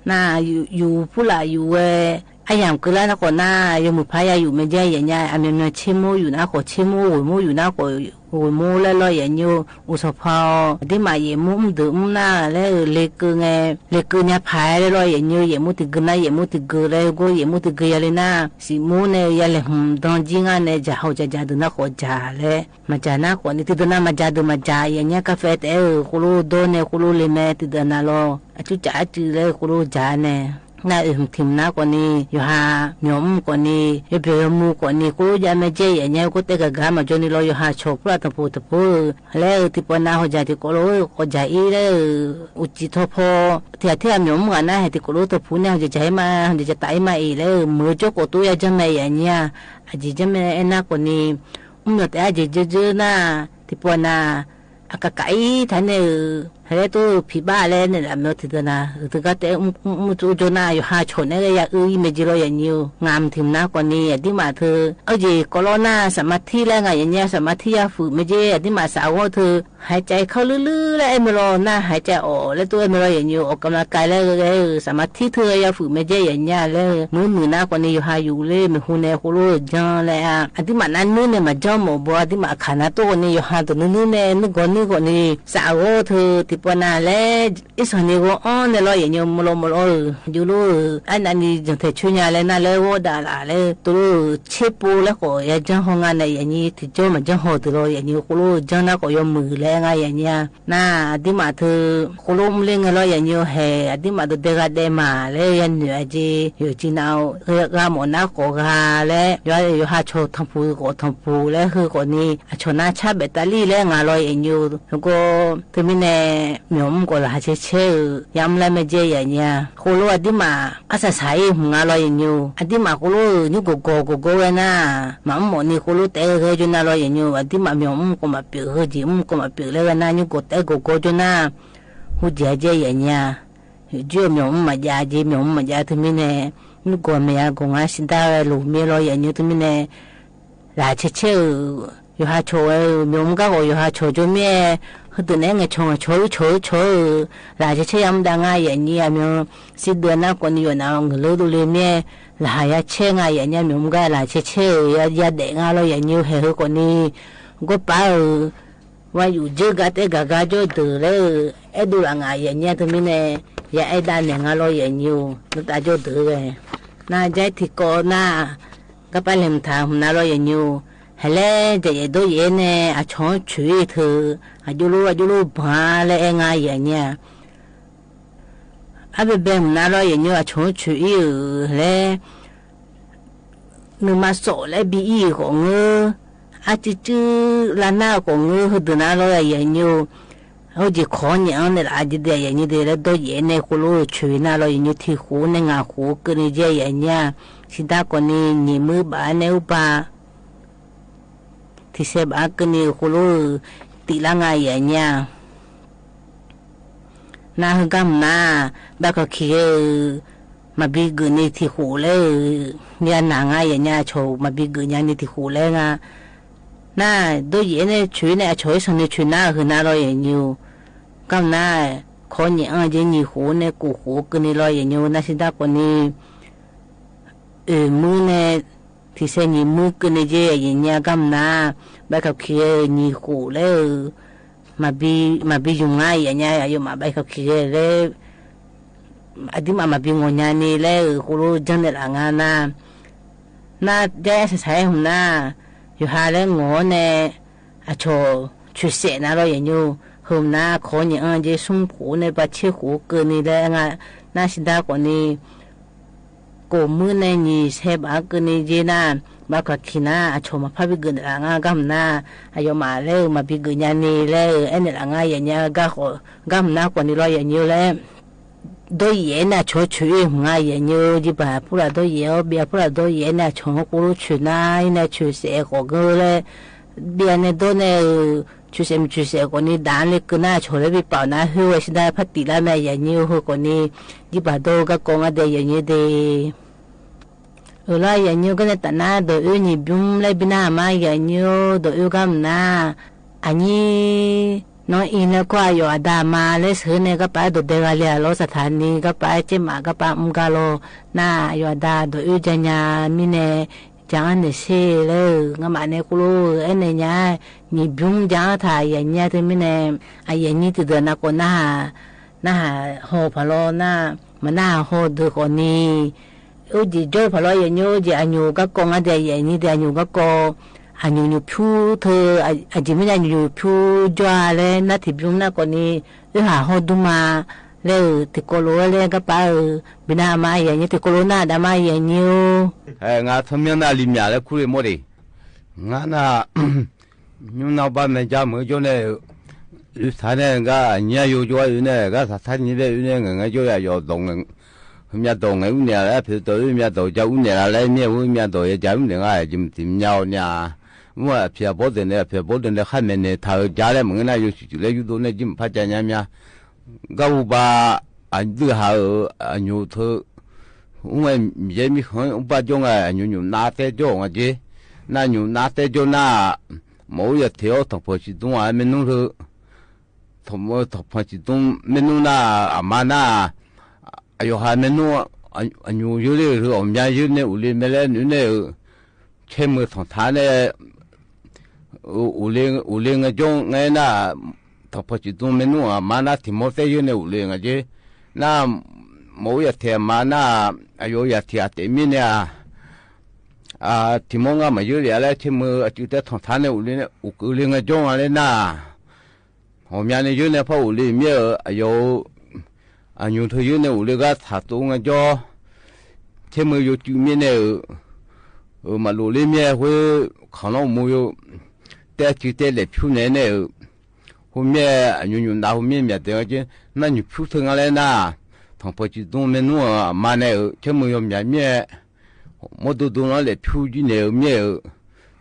nar yuf purlaf yuf ghae aryamq keuvlar nar khawf nar yawmuiq par ya yuf mae jae yaeqnyir-a. Aqmyanmyan tsermur yuf nar khawf tsermur ghoeqmur yuf nar khawf ghoeqmur laer lawr yaeqnyir-or. Uqsanqpaw-awr aqdirmaf yaeqmur mrdeuq mr nar laer-euq lekeuv ngae lekeuv nya paq-aer laer lawr yaeqnyir-or. Yaeqmur tiqgeu nar yaeqmur tiqgeu laer gor yaeqmur tiqgeu yale nar siqmur nae ya laeqhmq dan jir ngar nae dzaq haw dzaq dzaq deuq nar khawf dzaq laer maqdzaq nar khawfni tiqdeuq nav maqdzaq deuq maqdzaq yaeqnyir-a. Kavfae taef-aer-euq khoerlof dawr nae khoerlof le mae tiqdeuq nav lawr aqcuir caf arcuiv laer khoerlof dzaq nae nar oeq hmq tiq hmq nar khawfni yawqha myawq mr khawfni yawbyawq yawmuiq khawfni khoerlof jav mae jae yaeqnyir-a. Gawr taef gaq gaq maqjawr ni lawr yawqha cawq purlaf tanqpuq tanqpuq-eu laer-euq tiqpov nav hawdzaq tiqkawv lof-aer khawf dzaq ir laer-euq uqcif tawpawr tiq ghaq tirghaq myawq mr ghaq nar haeq tiqkawv lof tanqpuq nae hawdzaq dzaq ir ma hawdzaq dzaq taf ir ma-iq laer-euq meuq-eu jawrkawv tov ya janr mae yaeqnyir-a. Aqjeq janr mae aernar khawfni mrmyawq taef-aer aqjeq dzeur dzeur nar tiqpov nav aqkaq kaq ir taq nae-euq haeq laer tov-eu piqbax laer naeqlaf mae-eu tiqdeuq nav-euq teugar taef-aer mr tsov jawr nar yawqha cawq naeq-aer ghae ya uir ir mae jeq lawr yaeqnyir-or. Ngaq mq tiq mq nar khawfni aqdirmaf teu arjeq kawv lawr nar saqmav tir laer nga yaeqnyir-a. Saqmav tir ya fuif mae jeq aqdirmaf saf ghawr teu haicav kawr luirluir laer aer mae lawr nar haicav awq laer tov aer mae lawr yaeqnyir-or. Awq kamqlav kav laer ghae-euq saqmav tir teu ya fuif mae jae yaeqnyir-a laer-eu muiq muiq nar khawfni yawqha yuf ler maeqhu nae khoerlof-euq janr laer-a. Aqdirmaf nar nuir nae maqjanr mawf bawr aqdirmaf kaq nar tov khawfni yawqha dawq nuir nuir nae nuirgawq nuir khawfni saf ghawr teu tiqpov nav laer irsanq ni ghawr-anr nae lawr yaeqnyir-or. Maqlawr maqlawr-euq jov lof-euq arnavni janqtaeq coer nya laer nar laer ghawr dav laf laer tov lof-euq tserpov laer khawf ya janr haw nga nae yaeqnyir tiqjawr maqjanr haw deuq lawr yaeqnyir khoerlof-eu janr nar khawf yawmuiq laer nga yaeqnyir-a. Nar aqdirmaf teu khoerlof mr ler ngae lawr yaeqnyir-or. Haeq aqdirmaf dawqdae gha daef ma laer yanoeq-a jeq yawqjeq nav-eu gha mawf nar khawf gha laer yawqha cawq tanqpuq khawf tanqpuq laer heu khawfni aqcawq nar car baef taf ler laer nga lawr yaeqnyir-or. Heugar teumirnae myawq mr khawf laqkhaq caer caer-euq yamr lar mae jae yaeqnyir-a. Khoerlof aqdirmaf arsaq saq ir hmq nga lawr yaeqnyir-or. Aqdirmaf khoerlof-euq nymr gawqgawq gawqgawr ghae nar maqmr mawf ni khoerlof taef-aer ghae jawr nar lawr yaeqnyir-or. Aqdirmaf myawq mr khawf maqpyeuf heujeq mr khawf maqpyeuf laer ghae nar nymr gawq taef-aer gawqgawr jawr nar heujeq-a jae yaeqnyir-a. Yawqjir-eu myawq mr maqjav jeq myawq mr maqjav teumirnae nymr gawq maeq-a gawq ngar shir dar ghae loq mir-aer lawr yaeqnyir teumirnae laqkhaq caer caer-euq yawqha cawq ghae-euq myawq mr gar khawf yawqha cawq jawr mir-aer heudeuq naeq-aer ngaeqcawq ngaeqcawq-eu cawq-eu cawq-eu laqkhaq caer caer yamr dav nga yaeqnyir-a. Myawq shir deuq nar khawfni yawqnav ngeuq ler dovle mir-aer laqkhaq ya caer nga yaeqnyir-a. Myawq mr gar laqkhaq caer caer-euq yadaef nga lawr yaeqnyir-or. Haeq heu khawfni gawrpav-euq ghaq yuf dzeur gar taef-aer gaq gar jawr deuq laer-euq aerdov laf ngaq yaeqnyir-a teumirnae ya aer dav naeq nga lawr yaeqnyir-or. Nurtav jawr deuq ghae nar jair tiqkawv nar garpav laeqhmq taq hmq nar lawr yaeqnyir-or. Haeq laer jaqyaef dawryaef-aer nae aqcawq-anr coeq ir teu aqjox lof aqjox lof banq-a laer aer nga yaeqnyir-a. Arbaebae hmq nar lawr yaeqnyir-or. Aqcawq-anr coeq ir-euq laer nuima sawf laer bi ir-euq khawf ngeur, arcuiv cuiv lar nar-eu khawf ngeur heudeuq nar lawr yaeqnyir-or. Heujeq kawq-anr nyaef-anr naeqlaf-a jeq de yaeqnyir de laer dawryaef-aer nae khoerlof-euq coeq nar lawr yaeqnyir tiq khof nae ngaq khof keuvni jae yaeqnyir-a. Shir dar khawfni nyiq muir baf-aer nae urba tiq sae baf-aer keuvni-eu khoerlof-euq tiflar nga yaeqnyir-a. Nar heugar mq nar, bav kawq kiq ghae-euq maqbi geuf ni tiq khof laer-euq ya naq nga yaeqnyir-a. Aqcawq maqbi geuf nya ni tiq khof laer nga. Nar dawryaef-aer nae coeq-ir nae aqcawq-aer sanqni coeq nar-euq heu nar lawr yaeqnyir-or. Gar mq nar Kawr nyiq anr jeq nyiq khof nae kof khof keuvni lawr yaqnyoer nar shir dar khawfni, oeq muir nae tiqsaer nyiq muir keuvni jeq aqyuif nyae gar mq nar, bav kawq kiq ghae-euq nyiq khof laer-euq maqbi, maqbi yumq ngar yaf nya aqyawfmaf bav kawq kiq ghae laer, aqduimaf maqbi ngawq nyani laer-euq khoerlof janrnaeq laf nga nar, nar jav-aer saqsaq-aer hmq nar, yawqha laer ngawq-awr nae aqcawq coeqsaef nar lawr yaqnyoer, heu mq nar kawr nyiq anr jeq smr khof nae bav tser khof keuvni laer nga, nar shir dar khawfni, kof muir nae nyiq saer baf-anr keuvni jeq nar, bav kawq kiq nar aqcawq maqpar bigeuf naeqlaf ngar gar mq nar, aqyawfmaf laer-euq maqbi geuf nyani laer-euq aernaeq laf ngar yaf nya gar khawf gar mq nar khawfni lawr yaqnyoer laer dawryaef-aer nae aqcawq coeq-ir hmq nga yaqnyoer, jirbaq purlaf dawryaef-awr byav purlaf dawryaef-aer nae aqcawq-anr khoerlof coeq nar-ir nae coeqsaef khawf geur laer, byav nae dawr nae-euq coeqsaef mq coeqsaef khawfni daf-anr lekeuv nar aqcawq laer bi paf nar khoerghae shir dar par tif lar mae yaqnyoer heu khawfni, jirbaq dawr-eu garkawv ngar dae yaqnyoer de. Euq lar yaqnyoer gar nae taf nar dawq oer nyiq bymr laer bi nar aqma yaqnyoer dawq oer gar mq nar, aqnyir nanr ir nar kawr aqyawf aqda aqma laer sheuq-eu nae garpaf-aer dawq dae gha le-aq lawr saqtaq ni garpaf-aer caermaf garpaf mr gar lawr nar, aqyawf aqda dawq oer ja nya mirnae, ja-anr naeq sher laer-euq ngamaf nae khoerlof-eu aernaeq nya-aer, nyiq bymr ja-anr taq yaqnyir-a teumirnae, aqyuif aqnyir tiqdeuq navkhawf narhaq, narhaq haw-eu paq lawr nar, maqnarhaq haw-eu deuq khawfni, oerjeq jawr-eu paq lawr yaqnyoer oerjeq aqnyoq garkawv ngar dae yaqnyir dae aqnyoq garkawv, aqnyoq nyoq pyur teu, aqjeq mirnae aqnyoq nyoq pyur jawr-a laer nar tiqbymr nar khawfni, oerhaq hawr dur ma laer-euq tiqkawv lof-aer laer garpaf-euq bi nar aqma yaqnyir tiqkawv lof nar aqda aqma yaqnyir-or. Ngar tsanr myanr nar li myaq laer kur le mawr de. Ngar nar, nymr nar bar mae ja meuq-eu jawr nae, oeq taq nae gar aqnyir-a yo jawr-a oe nae gar saqtar nyir laer oe nae ngaeq ngae jawr-a yawf dawq ngaeq, heumyav dawq ngaeq ur naeq-a laer pyeuf dawq oe myavdawq ja ur naeq la laer mir-a ur myavdawq ya ja ur naeq nga jeq mqtiq myav-awq nya-a. Mr-aq aqpiq aqbawr deuq nae aqpiq aqbawr deuq nae khar maeqnaeq taq-eu ja laer maqngeur nar yawshuif shuif laer yurdov nae jir maqpar ja nya mya. Garhu ba aqdui haq-euq aqnyoq teu, mr-aer Miqyaer mirkhanq-anr mrbar jawr nga aqnyoq nymq nav taer jawr-euq nga jer. Nar nymq nav taer jawr nar, maqur yaf teq-awr tanqpanq ciqdm-aq maernmr heu, tanqpanq ciqdm maernmr nar, aqma nar, aqyawf ha maernmr aqnyoq yeur ler-euq heu ghawqmya yeur nae uqle mae laer noeq nae-euq caermeuq tanqtaq nae uqle ngaejawr ngae nar, tanqpanq ciqdm maernmr aqma nar tiq mawr taer yeur nae uqle nga jer. Nar maqur yaf teq aqma nar, aqyawf yaf tiq ghaq taef mirnae-aq, tiq mawr ngar maqyeur lef-a laer caermeuq aqcuiv taer tanqtaq nae uqle nae uqkeuvle ngaejawr nga laer nar, ghawqmya nae yeur nae par uqle mir-euq aqyawf-euq aqnyoq teu yeur nae uqle gar taqtov ngaejawr, caermeuq yawcuiv mirnae-euq, maqlof ler mir-aer khoer khanqlanr uqmov yo taer cuiv taer laef pyur naeq-aer nae-euq, khoermir-aer aqnyoq nymq nav khoermir myaq daeq nga jer. Nar nymq pyur teu nga laer nar, tanqpanq ciqdm maernmr-euq aqma nae-euq caermeuq yawmyaq mir-aer mawrdo dm lanr laef pyur jir naeq-eu mir-euq,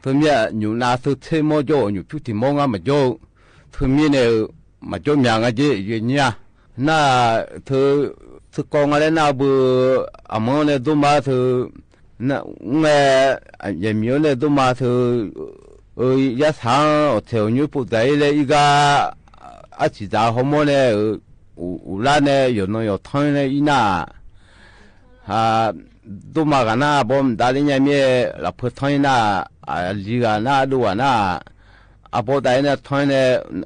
teumir-aq nymq nav teu tser mawr jawr-euq nymq pyur tiq mawr ngar maqjawr-eu, teumir nae-euq maqjawr myaq nga jer yawnyir-a. Nar teu, teu kawv nga laer nar beu, aqmanr-anr nae dor ma teu, mr ngae, yaqmiq-anr nae dor ma teu, yarsaq-anr awqtaeq awqnyoer pov daq-ir laer ir gar, arsiq dzaq hawmawr nae-euq, uqlar nae yawqnan yawqtanr nae ir nar-aq, dor ma ghaq nar arbawr mqdav ler nya mir-aer lafpeu tanr-ir nar-aq, aqli ghaq nar ardov ghaq nar-aq, arbawr dav-ir nae tanr-ir nae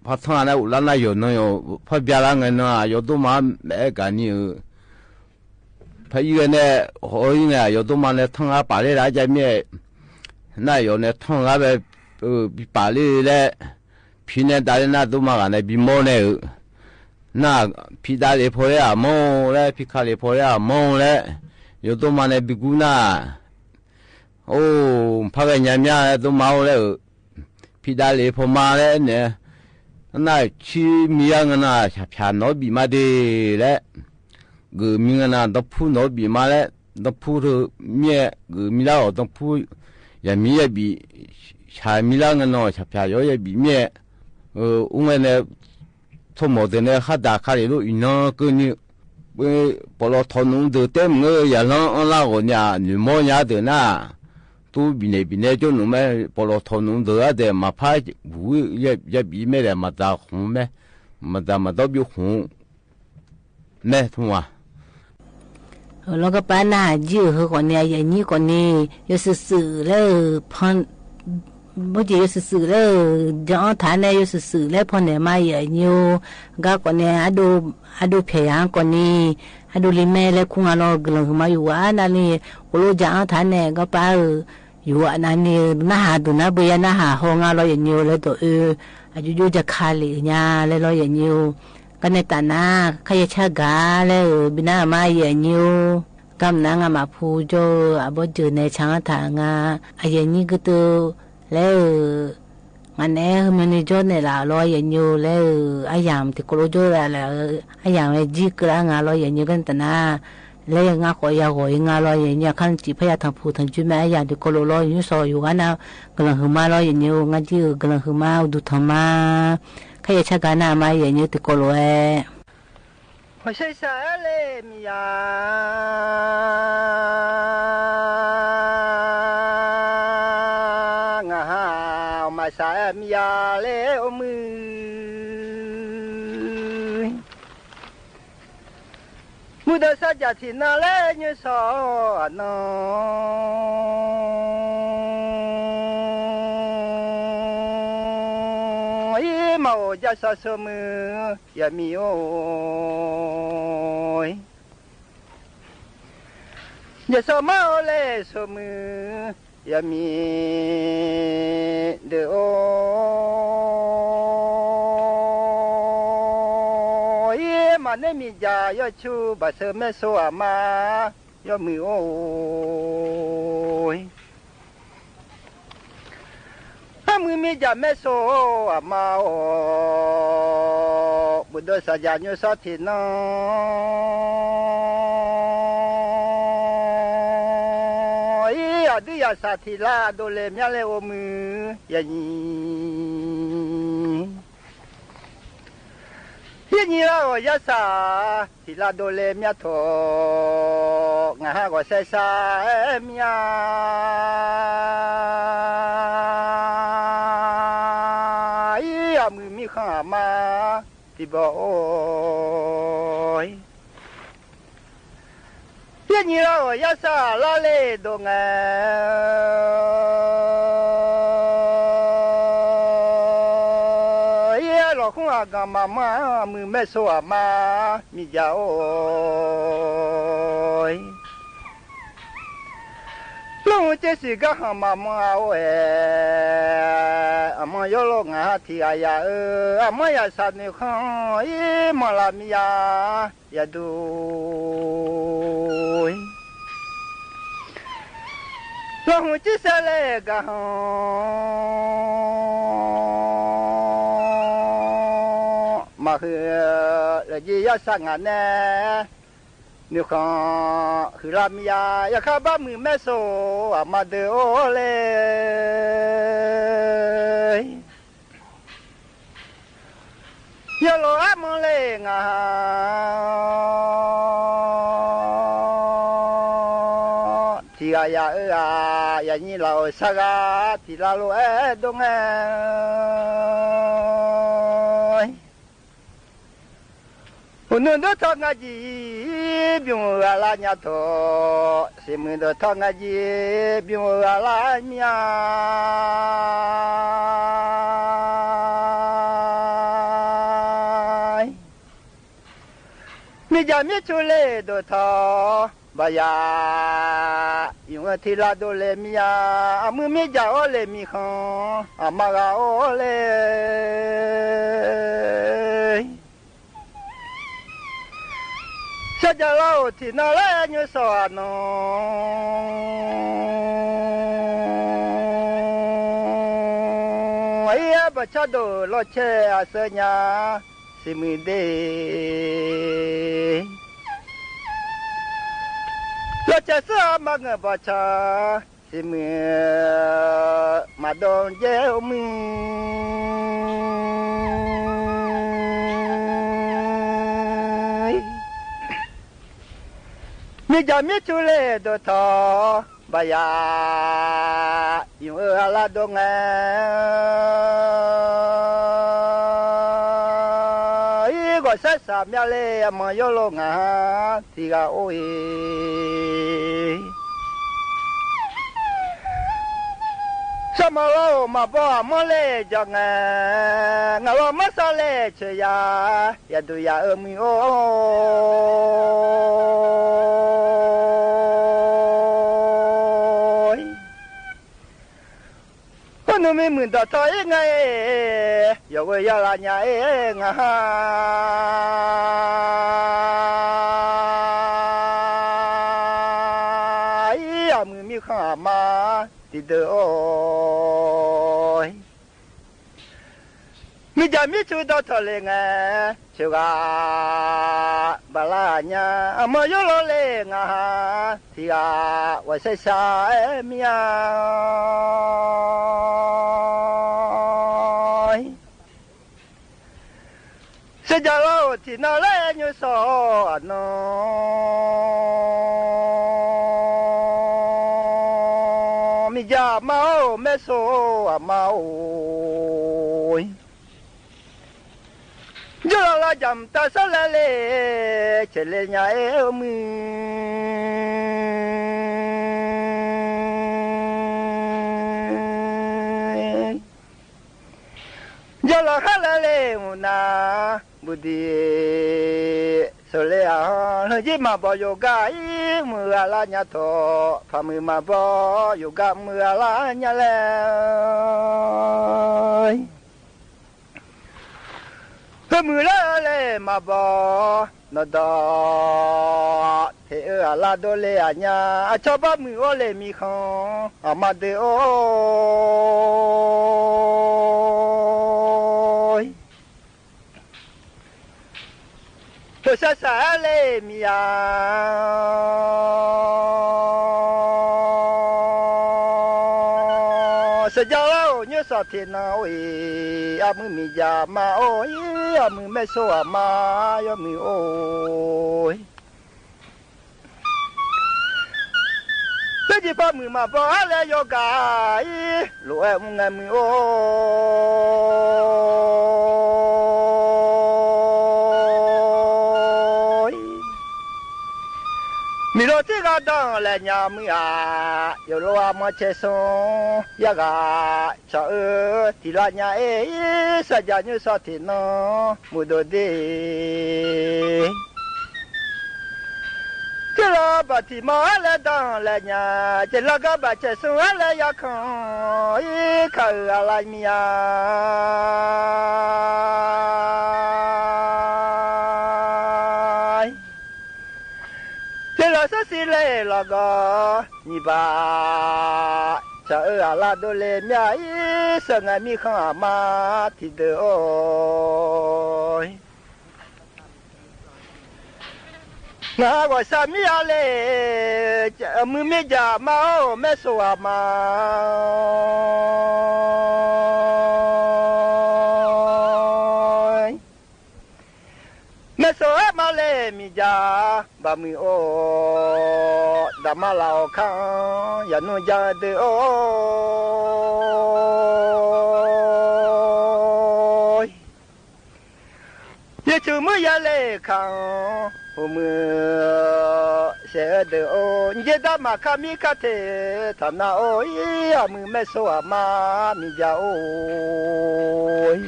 par tanr-a nar uqlar nar yawqnan yawq par byalar ngae nan-aq yawdor ma-anr maef-aer gaq ni-euq, par ir ghae nae haw-ir nae aqyawf dor ma nae tanr ghaq paf ler lar jav mir-aer, nar yawf nae tanr ghaq bae bi paf ler laer, pi nae dav ler nar dor ma ghaq nae bimawr nae-euq, nar pi dav lef paw laer aqmanr-or laer pi ka lef paw laer aqmanr-or laer, yawdor ma nae bigur nar, or, mqpar ghae nya mya laer dor ma-or laer-euq, pi dav lef paw ma laer aernaeq-a. Nar cir miqzar ngae nan-aq shaqpyaq nawq-anr bif ma de laer, geuf miqzar ngae nan danrpur nawq-anr bif ma laer, danrpur teu mir-aer geuf miqzar-awq danrpur, yaqmiq yabif, shaq miqzar ngae nan shaqpyaq yawf-awr yabif mir-aer, ur ngae nae tsawrmawq deuq nae khar daq ka lef lor iqnan keuvni, pawqlawq tawq nmr deuq taer maqngeur-eu yaqlanr anrlar ghawqni-aq noeqmawr nya-ar deuq nar, tur bifnaeq bifnaeq jawr nmr mae, pawqlawq tawq nmr deuq-ar daeq maqpar buq-ir yabif mae daeq maqdzaq khmq mae, maqdzaq maqdawr byov khmq-eu nae tmq-aq. Lawrgarpav narhaq jir-euq heu khawfni, aqyuif aqnyir khawfni, yawshuif shuif laer-euq pan, mawrjeq yawshuif shuif laer-euq jan-anr taq-aer nae yawshuif shuif laer pannaeq ma, aqyuif aqnyir-or. Gar khawfni, ardov pyaeq yaq-anr khawfni, ardov li mae laer kur nga lawr, guiqlanq huiqma yawqghaq navni, khoflov jan-anr taq-aer nae garpav-euq yawqghaq navni-eu narhaq duq nar beu ya narhaq haw nga lawr, aqyuif aqnyir-or, laer dawq oe, aqjox jox jaka lef-euq nya laer lawr, aqyuif aqnyir-or. Garnae taf nar, kharya car gaq laer-euq bi nar-euq ma, aqyuif aqnyir-or. Garmq nar ngamaf pu jawr-eu aqbawr jeuq nae can-anr taq-euq nga, aqyuif aqnyir gerdeuv laer-euq, ngaq naeq-aer heumyani jawr naeqlaf-euq lawr, aqyuif aqnyir-or, laer-euq aryamq tiqkawv lof jawr laf laf-euq aryamq-aer jir keuvlar nga lawr, aqyuif aqnyir-or. Garnae taf nar, laer-eu ngar khawf yaghawq-ir nga lawr, aqyuif aqnyir-or. Aqkar navciq parya tanqpuq tanqjoe mae, aryamq tiqkawv lof lawr, nymr shawq yawqghaq nar guiqlanq huiqma lawr, aqyuif aqnyir-or. Ngar jir-euq guiqlanq huiqma uqduq tanqma, kharya car gaq nar-euq ma, aqyuif aqnyir-or, tiqkawv lof-aer. Hawqshaq shaq-aer le miqya, ngaq ha, awqmaq shaq-aer miqya le-or muiq. Muiqdawq sarjaq tiqnan laer nymr shawq-awr aqnan, ir maqghof jarsaq sawmuiq yaqmiq-or. Jarsaq mar-awr laer sawmuiq yaqmiq deuq-or. Ir maqner miqjaq yawcu baqsheu maersov aqma yawmuiq-or. Armuiq miqjaq maersov aqma-or, muiqdawq sarjaq nymr shawq tiqnan, ir aqdui yaqsaq tiqlar dovle myavle-or muiq yaqnyiq. Yaernyir lar-awq yarsaq tiqlar dovle myavtawq, ngaq ha ghawqsaer shar-aer mir-a. Ir aqmuiq mirkhanq aqma tiqbaw-or. Yaernyir lar-awq yarsaq lar le dov ngae, ir lawqkhmr aqganq maqmanr aqmuiq maersov aqma miqjaq-or. Lawrhmq tsersiq garkhanq maqmanr-a or-aer, aqmanr yawlof ngaq ha tiqghaq yaq-eu, aqmanr yaqsaq noeqkhanq ir manqlaf miqya yaqduq. Lawrhmq tsersaer laer garkhanq maqhuiq, lafjir yarsaq ngaq nae noeqkhanq huiqlar miqya, yaqkar bar muiq maersov aqma deuq-or le. Yawlof armanr le ngaq ha tiqghaq yaq-eu-aq, yaqnyir laf-euq sarghaq tiqlar lof-aer dov ngae. Uqnuiq dawrtawq nga jeq bymq-euq ghaq lar nya tawq, siqmuiq dawqtawq nga jeq bymq-euq ghaq lar mir-a. Mirjaq mircu le dawqtawq baqya, ymq-eu tiqlar dovle mir-a. Aqmuiq mirjaq-awr le mirkhanq aqma ghaq-awr le. Sarjaq lar-euq tiqnan laer nymr shawq aqnan, ir-aer baqcar dov-euq lawrcaer aqseur nya siqmuiq de. Lawrcaer seur-a maqngeuf baqcan siqmuiq maqdov jaer-or muiq. Mirjaq mircu le dawqtawq baqya, ymq-eu ghaq lar dov ngae. Aqmya le aqmanq yawlov ngaq-anr tiqghaq or-iq. Sarmawr lawr-euq maqbaw aqmanr laer jawr ngae, ngaq lawr marsar laer coeq ya, yaqduq yaq-eu muiq or. Khoer nuimir muiqdawq tawr-ir ngae, yawqghoe yalav nya-aer ngaq-anr ir aqmuiq mirkhanq aqma tiqdeuq or. Mirjaq mircu dawqtawvlef ngae, coeq ghaq baqlar nya, aqmanr yawlov le ngaq-anr tiqghaq ghawqsaer shar-aer mir-a. Saerjaq lar-euq tiqnan laer nymr sawq-awr aqnan, mirjaq aqma-or maersor aqma-or. Jawrlaf lar jaqmq tav sar laer le, caeqle nya-aer-eu muiq. Jawrlaf khar laer le mq nar, buqdiq sawqle-aq, heujir maqbaw yawqgar-ir muiq-eu aqlar nya tawq, paqmuiq maqbaw yawqgar muiq-eu aqlar nya laer. Heumiq lar-eu laer maqbaw, nawqdawq teq-eu aqlar dovle aqnya, aqcawq bar muiq-awr le mirkhanq aqma deuq or. Tawqshaq shaq-aer le miqya, shaqjav lar-euq nymr sawq tiqnan or-iq, aqmuiq miqjaq ma or-ir, aqmuiq maersor aqma yawmuiq or. Teujeq paqmuiq maqbaw-ar laer yawgaq-ir, lof-aer mr ngae muiq or. Miqlo tirghaq danq laeq nya muiq-aq, yawqlo aqmanr caersmr yarghaq cawq-eu tiqlav nya-aer-ir, shaqjaq nymr sawq tiqnan muiqdov de. Tirlaf baqtiqma-ar laer danq laeq nya, caeqlar gar baq caersmr-ar laer yarkanq-ir kaq-euq aqlav miq-a. Tirlaf sarsiq laer lawqgawv nyiq baq cawq-eu aqlav dovle myav-ir, sheuqngae mirkhanq aqma tiqdeuq or. Ngaq-anr ghawqshaq mir-a le, muiq mirjaq ma or maersor aqma. Maersor-aer ma le miqjaq baqmuiq or, daqma laf-awq kar-anr yaqnmr ja-eu deuq or. Yeqcuq muir ya le kaq-anr, uqmuiq saef-eu deuq or, njaer darmaf kar mir kar teq taq nar or, ir aqmuiq maersor aqma miqjaq or.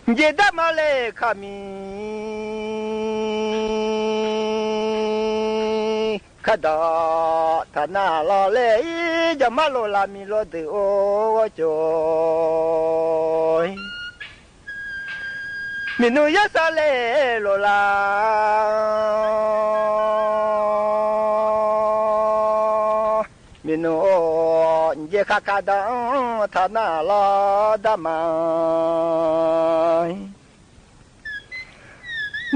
Njaer darmaf le kaq miq kardawq taq nar lawr laer, ir jaqmar lof laf miq lov deuq or ghawrcawq. Miqnmr yarsar le lof laf miqnmr or, njaer kharkar danr taq nar lawr darmaf.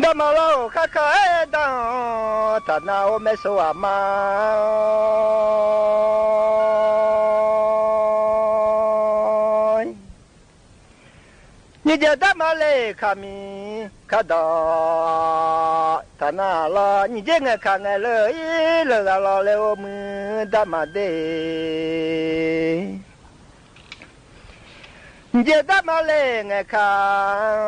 Darmaf lawr-euq kharkar-aer danr taq nar or maersor aqma. Nyiq jaeq darmaf le kaq miq kardawq taq nar lawr, nyiq jaeq ngaeq kaq ngaeq le-ir leughaq lawr laer or muiq darmaf de. Nyiq jeq darma le ngaeqkaq-anr,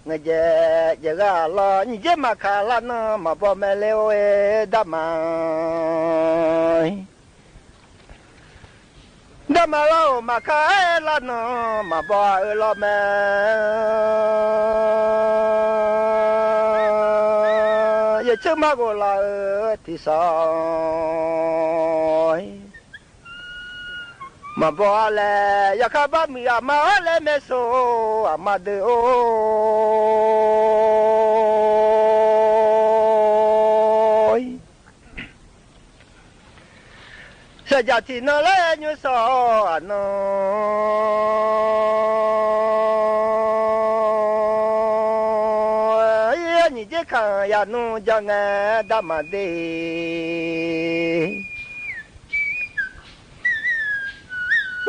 ngaeqjaeq jaeq gha lawr, nyiq jeq maqkaq lar nan maqbaw mae le-or-e, darma. Darma lar-euq maqkaq-aer lar nan maqbaw-a-eu lawr mae. Yaeqceur mar ghof laf-euq tiqsawq maqbaw-a laer, yaqkar bar muiq aqma-awr laer maeqso aqma deuq-or. Saqjaq tiqnan laer nymr sawq-awr aqnan, nyiq jeq kaq-anr ya nmr jar ngae darma de.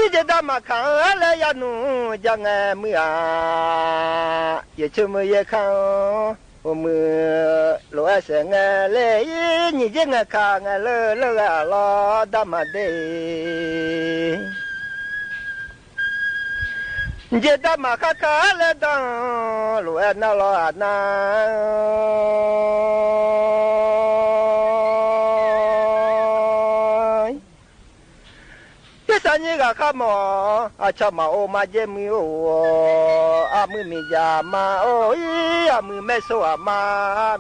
Nyiq jeq darma kaq-anr ar laer ya nmr jar ngae muiq-aq, yaeqceur muiq yaerkar-anr uqmuiq lof-aer saef ngae le-ir, nyiq jeq ngaeqkaq ngaeq leur leur ghae-aq lawr darma de. Nyiq jeq darma kharkar laer danq-anr lof-aer nar lawr-aq nar, tersar nyir ghaqkhaer mawf-awr aqcawq maqov ma jaer muiq-or, aqmuiq miqdzaq ma or-ir, aqmuiq maeqso aqma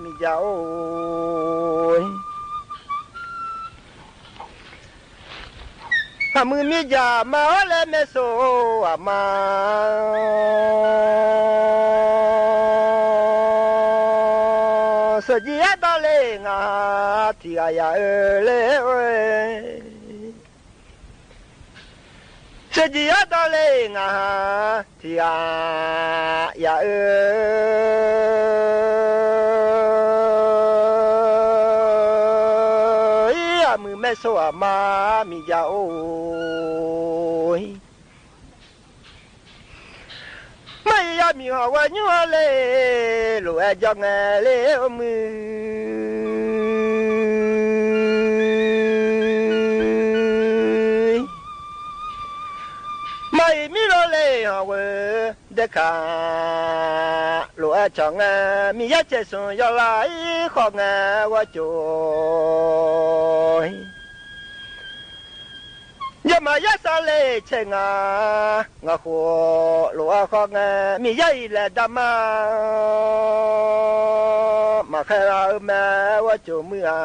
miqdzaq or-ir. Aqmuiq miqdzaq ma-awr laer maeqso aqma, sheuqjir yar dawr le ngaq ha tiqghaq yaf-eu le-or-e. Sheuqjir yar dawr le ngaq ha tiqghaq yaf-eu, ir, aqmuiq maeqso aqma miqdzaq or-ir. Mar-iq yamiq hawq ghae nymr-anr le, lof-aer jawr ngae le-or muiq. Mar-iq mirlor le hawq ghae daekaq, lof-aer cawq ngae, Miqyaer caeq smq yawlar-ir khawf ngae ghawr cof-ir. Jawrmaf yarsar le caeq ngaq, ngaq khof lof-aer khawf ngae, Miqyaer-iq laeq darma maqkhaer-a-eu mae ghawr cof muiq-aq.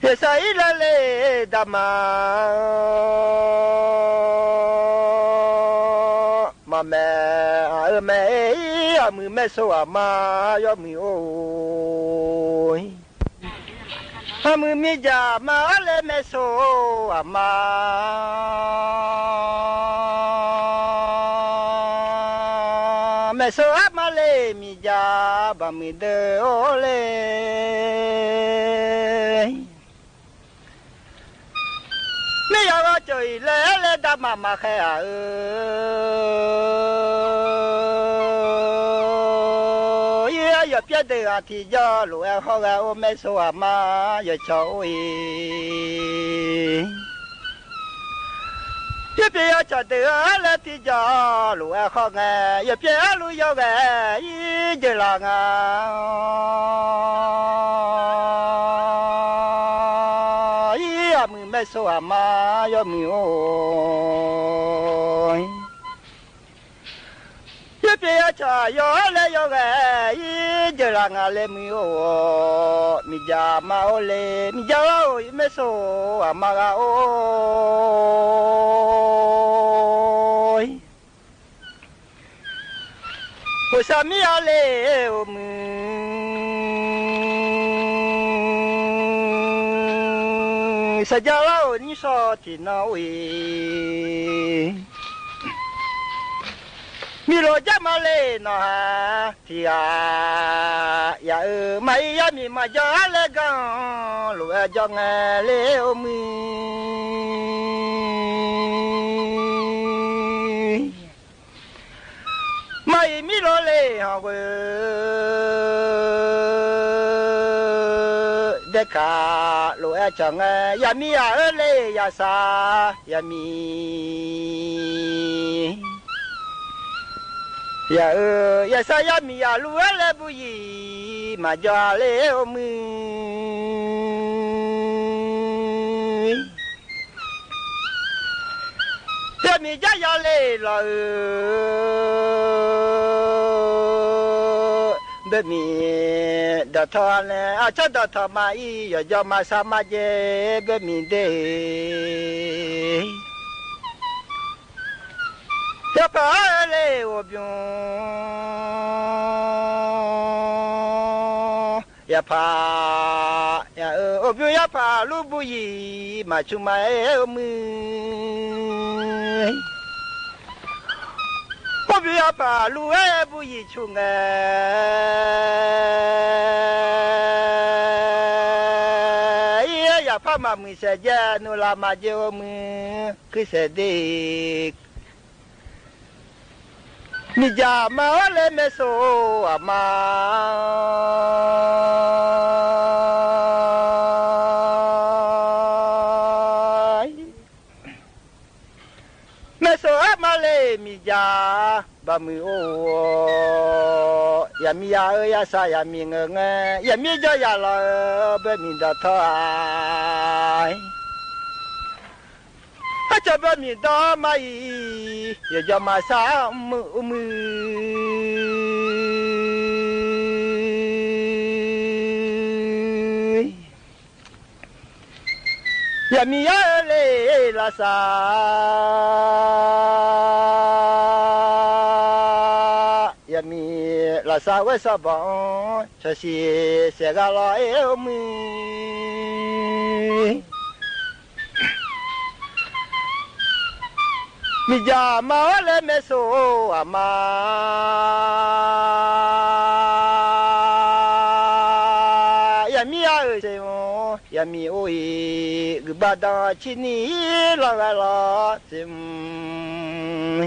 Yaeqsaq-ir laer le darma maqmaeq-a-eu mae-ir, aqmuiq maeqso aqma yawmuiq or-ir. Aqmuiq miqdzaq ma-awr laer maeqso aqma, maeqso aqma le miqdzaq baqmuiq deuq or le. Maer yawghae cawq-iq laer laer darma maqkhaer-aq-eu, ir-aer yawqpyaer deuq-aq tiqjawr lof-aer hawr ghae or maeqso aqma yawqcawq or-ir. Yawpyaer yawqcawq deuq-anr laer tiqjawr lof-aer hawr ngae, yawqpyaer arluf yawghae ir jeuqlaf nga. Ir aqmuiq maeqso aqma yawmuiq or. Yawpyaer yawqcawq aqyawf-anr laer yawghae ir jeuqlaf nga le muiq or. Miqdzaq ma or le, miqdzaq lar-or ir maeqso aqma gha or-ir. Hoqsaq mir-a le or muiq, saqja lar-or nyir shawr tiqnan or-ir. Miqlof jar ma le nawq-aq tiqghaq yaf-eu, maqir yar miq maqjawr-ar laer ganr lof-aer jawr ngae le or muiq. Maqir mirlor le hawq ghoe Aerkhaq lof-aer cawq ngae, yaqmiq yaq-eu le yaqsaq yaqmiq. Yaq-eu yaqsaq yaqmiq yaqlu-aer laer buyiq maqjawr-a le-or muir. Yaqmiq jar ya le lawq-eu, boermiq dawqtawv nae aqcawq dawqtawv ma-ir, yawqjawr maqsar maqjae boermiq de. Yawpaq-aer le ghofbymr yawpaq, yaq-eu ghofbymr yawpaq lur buyiq maqcmr ma-aer-or muir. Ghofbymr yawpaq lur-aer buyiq cmr ngae, ir-aer yaqpar maqmuiq saef jae nuilav maqjae-or muir kuirsaef de. Miqdzaq ma-awr laer maeqsoq aqma. Maeqsoq aqma le miqdzaq baqmuiq-or. Yaqmiq yaq-eu yaqsaq yaqmiq ngeur ngae, yaqmiq jawr yaq lawq-eu boermiq dawqtawv-aq. Arcawq boermiq dawr ma-ir, yawqjawr maqsar mr-eu muir. Yaqmiq yar-eu le lafsaq, yaqmiq lafsaq ghoer sawr bawq-anr cawqsiq saef ghaq lawq-aer-or muir. Miqdzaq ma-awr laer maeqsoq aqma. Yaqmiq yar-euq saef-anr yaqmiq or-iq, guiqbav dan cirni-ir lanr ghae lawq saef-anr.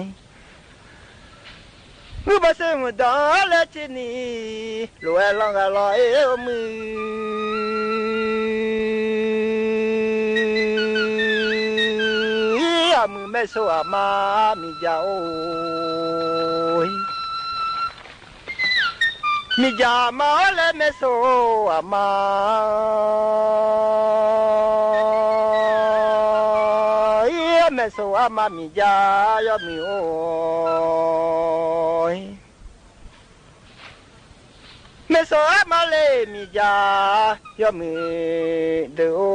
Guiqbav saef-anr dan-anr laer cirni, lof-aer lanr ghae lawq-aer-or muir. Aqmuiq maeqsoq aqma miqdzaq or. Miqdzaq ma-awr laer maeqsoq aqma. Ir maeqsoq aqma miqdzaq yawmuiq or. Maeqsoq aqma le miqdzaq yawmuiq deuq or.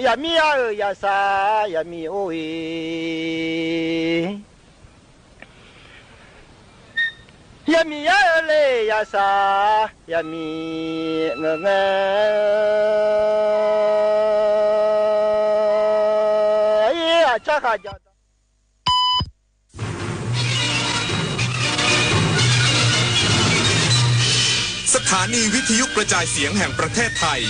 Yaqmiq yar-euq yaqsaq yaqmiq or-iq. Yaqmiq yar-eu le yaqsaq yaqmiq ngeur ngae. Ir aqcar khaq jaq สถานีวิทยุกระจายเสียงแห่งประเทศไทย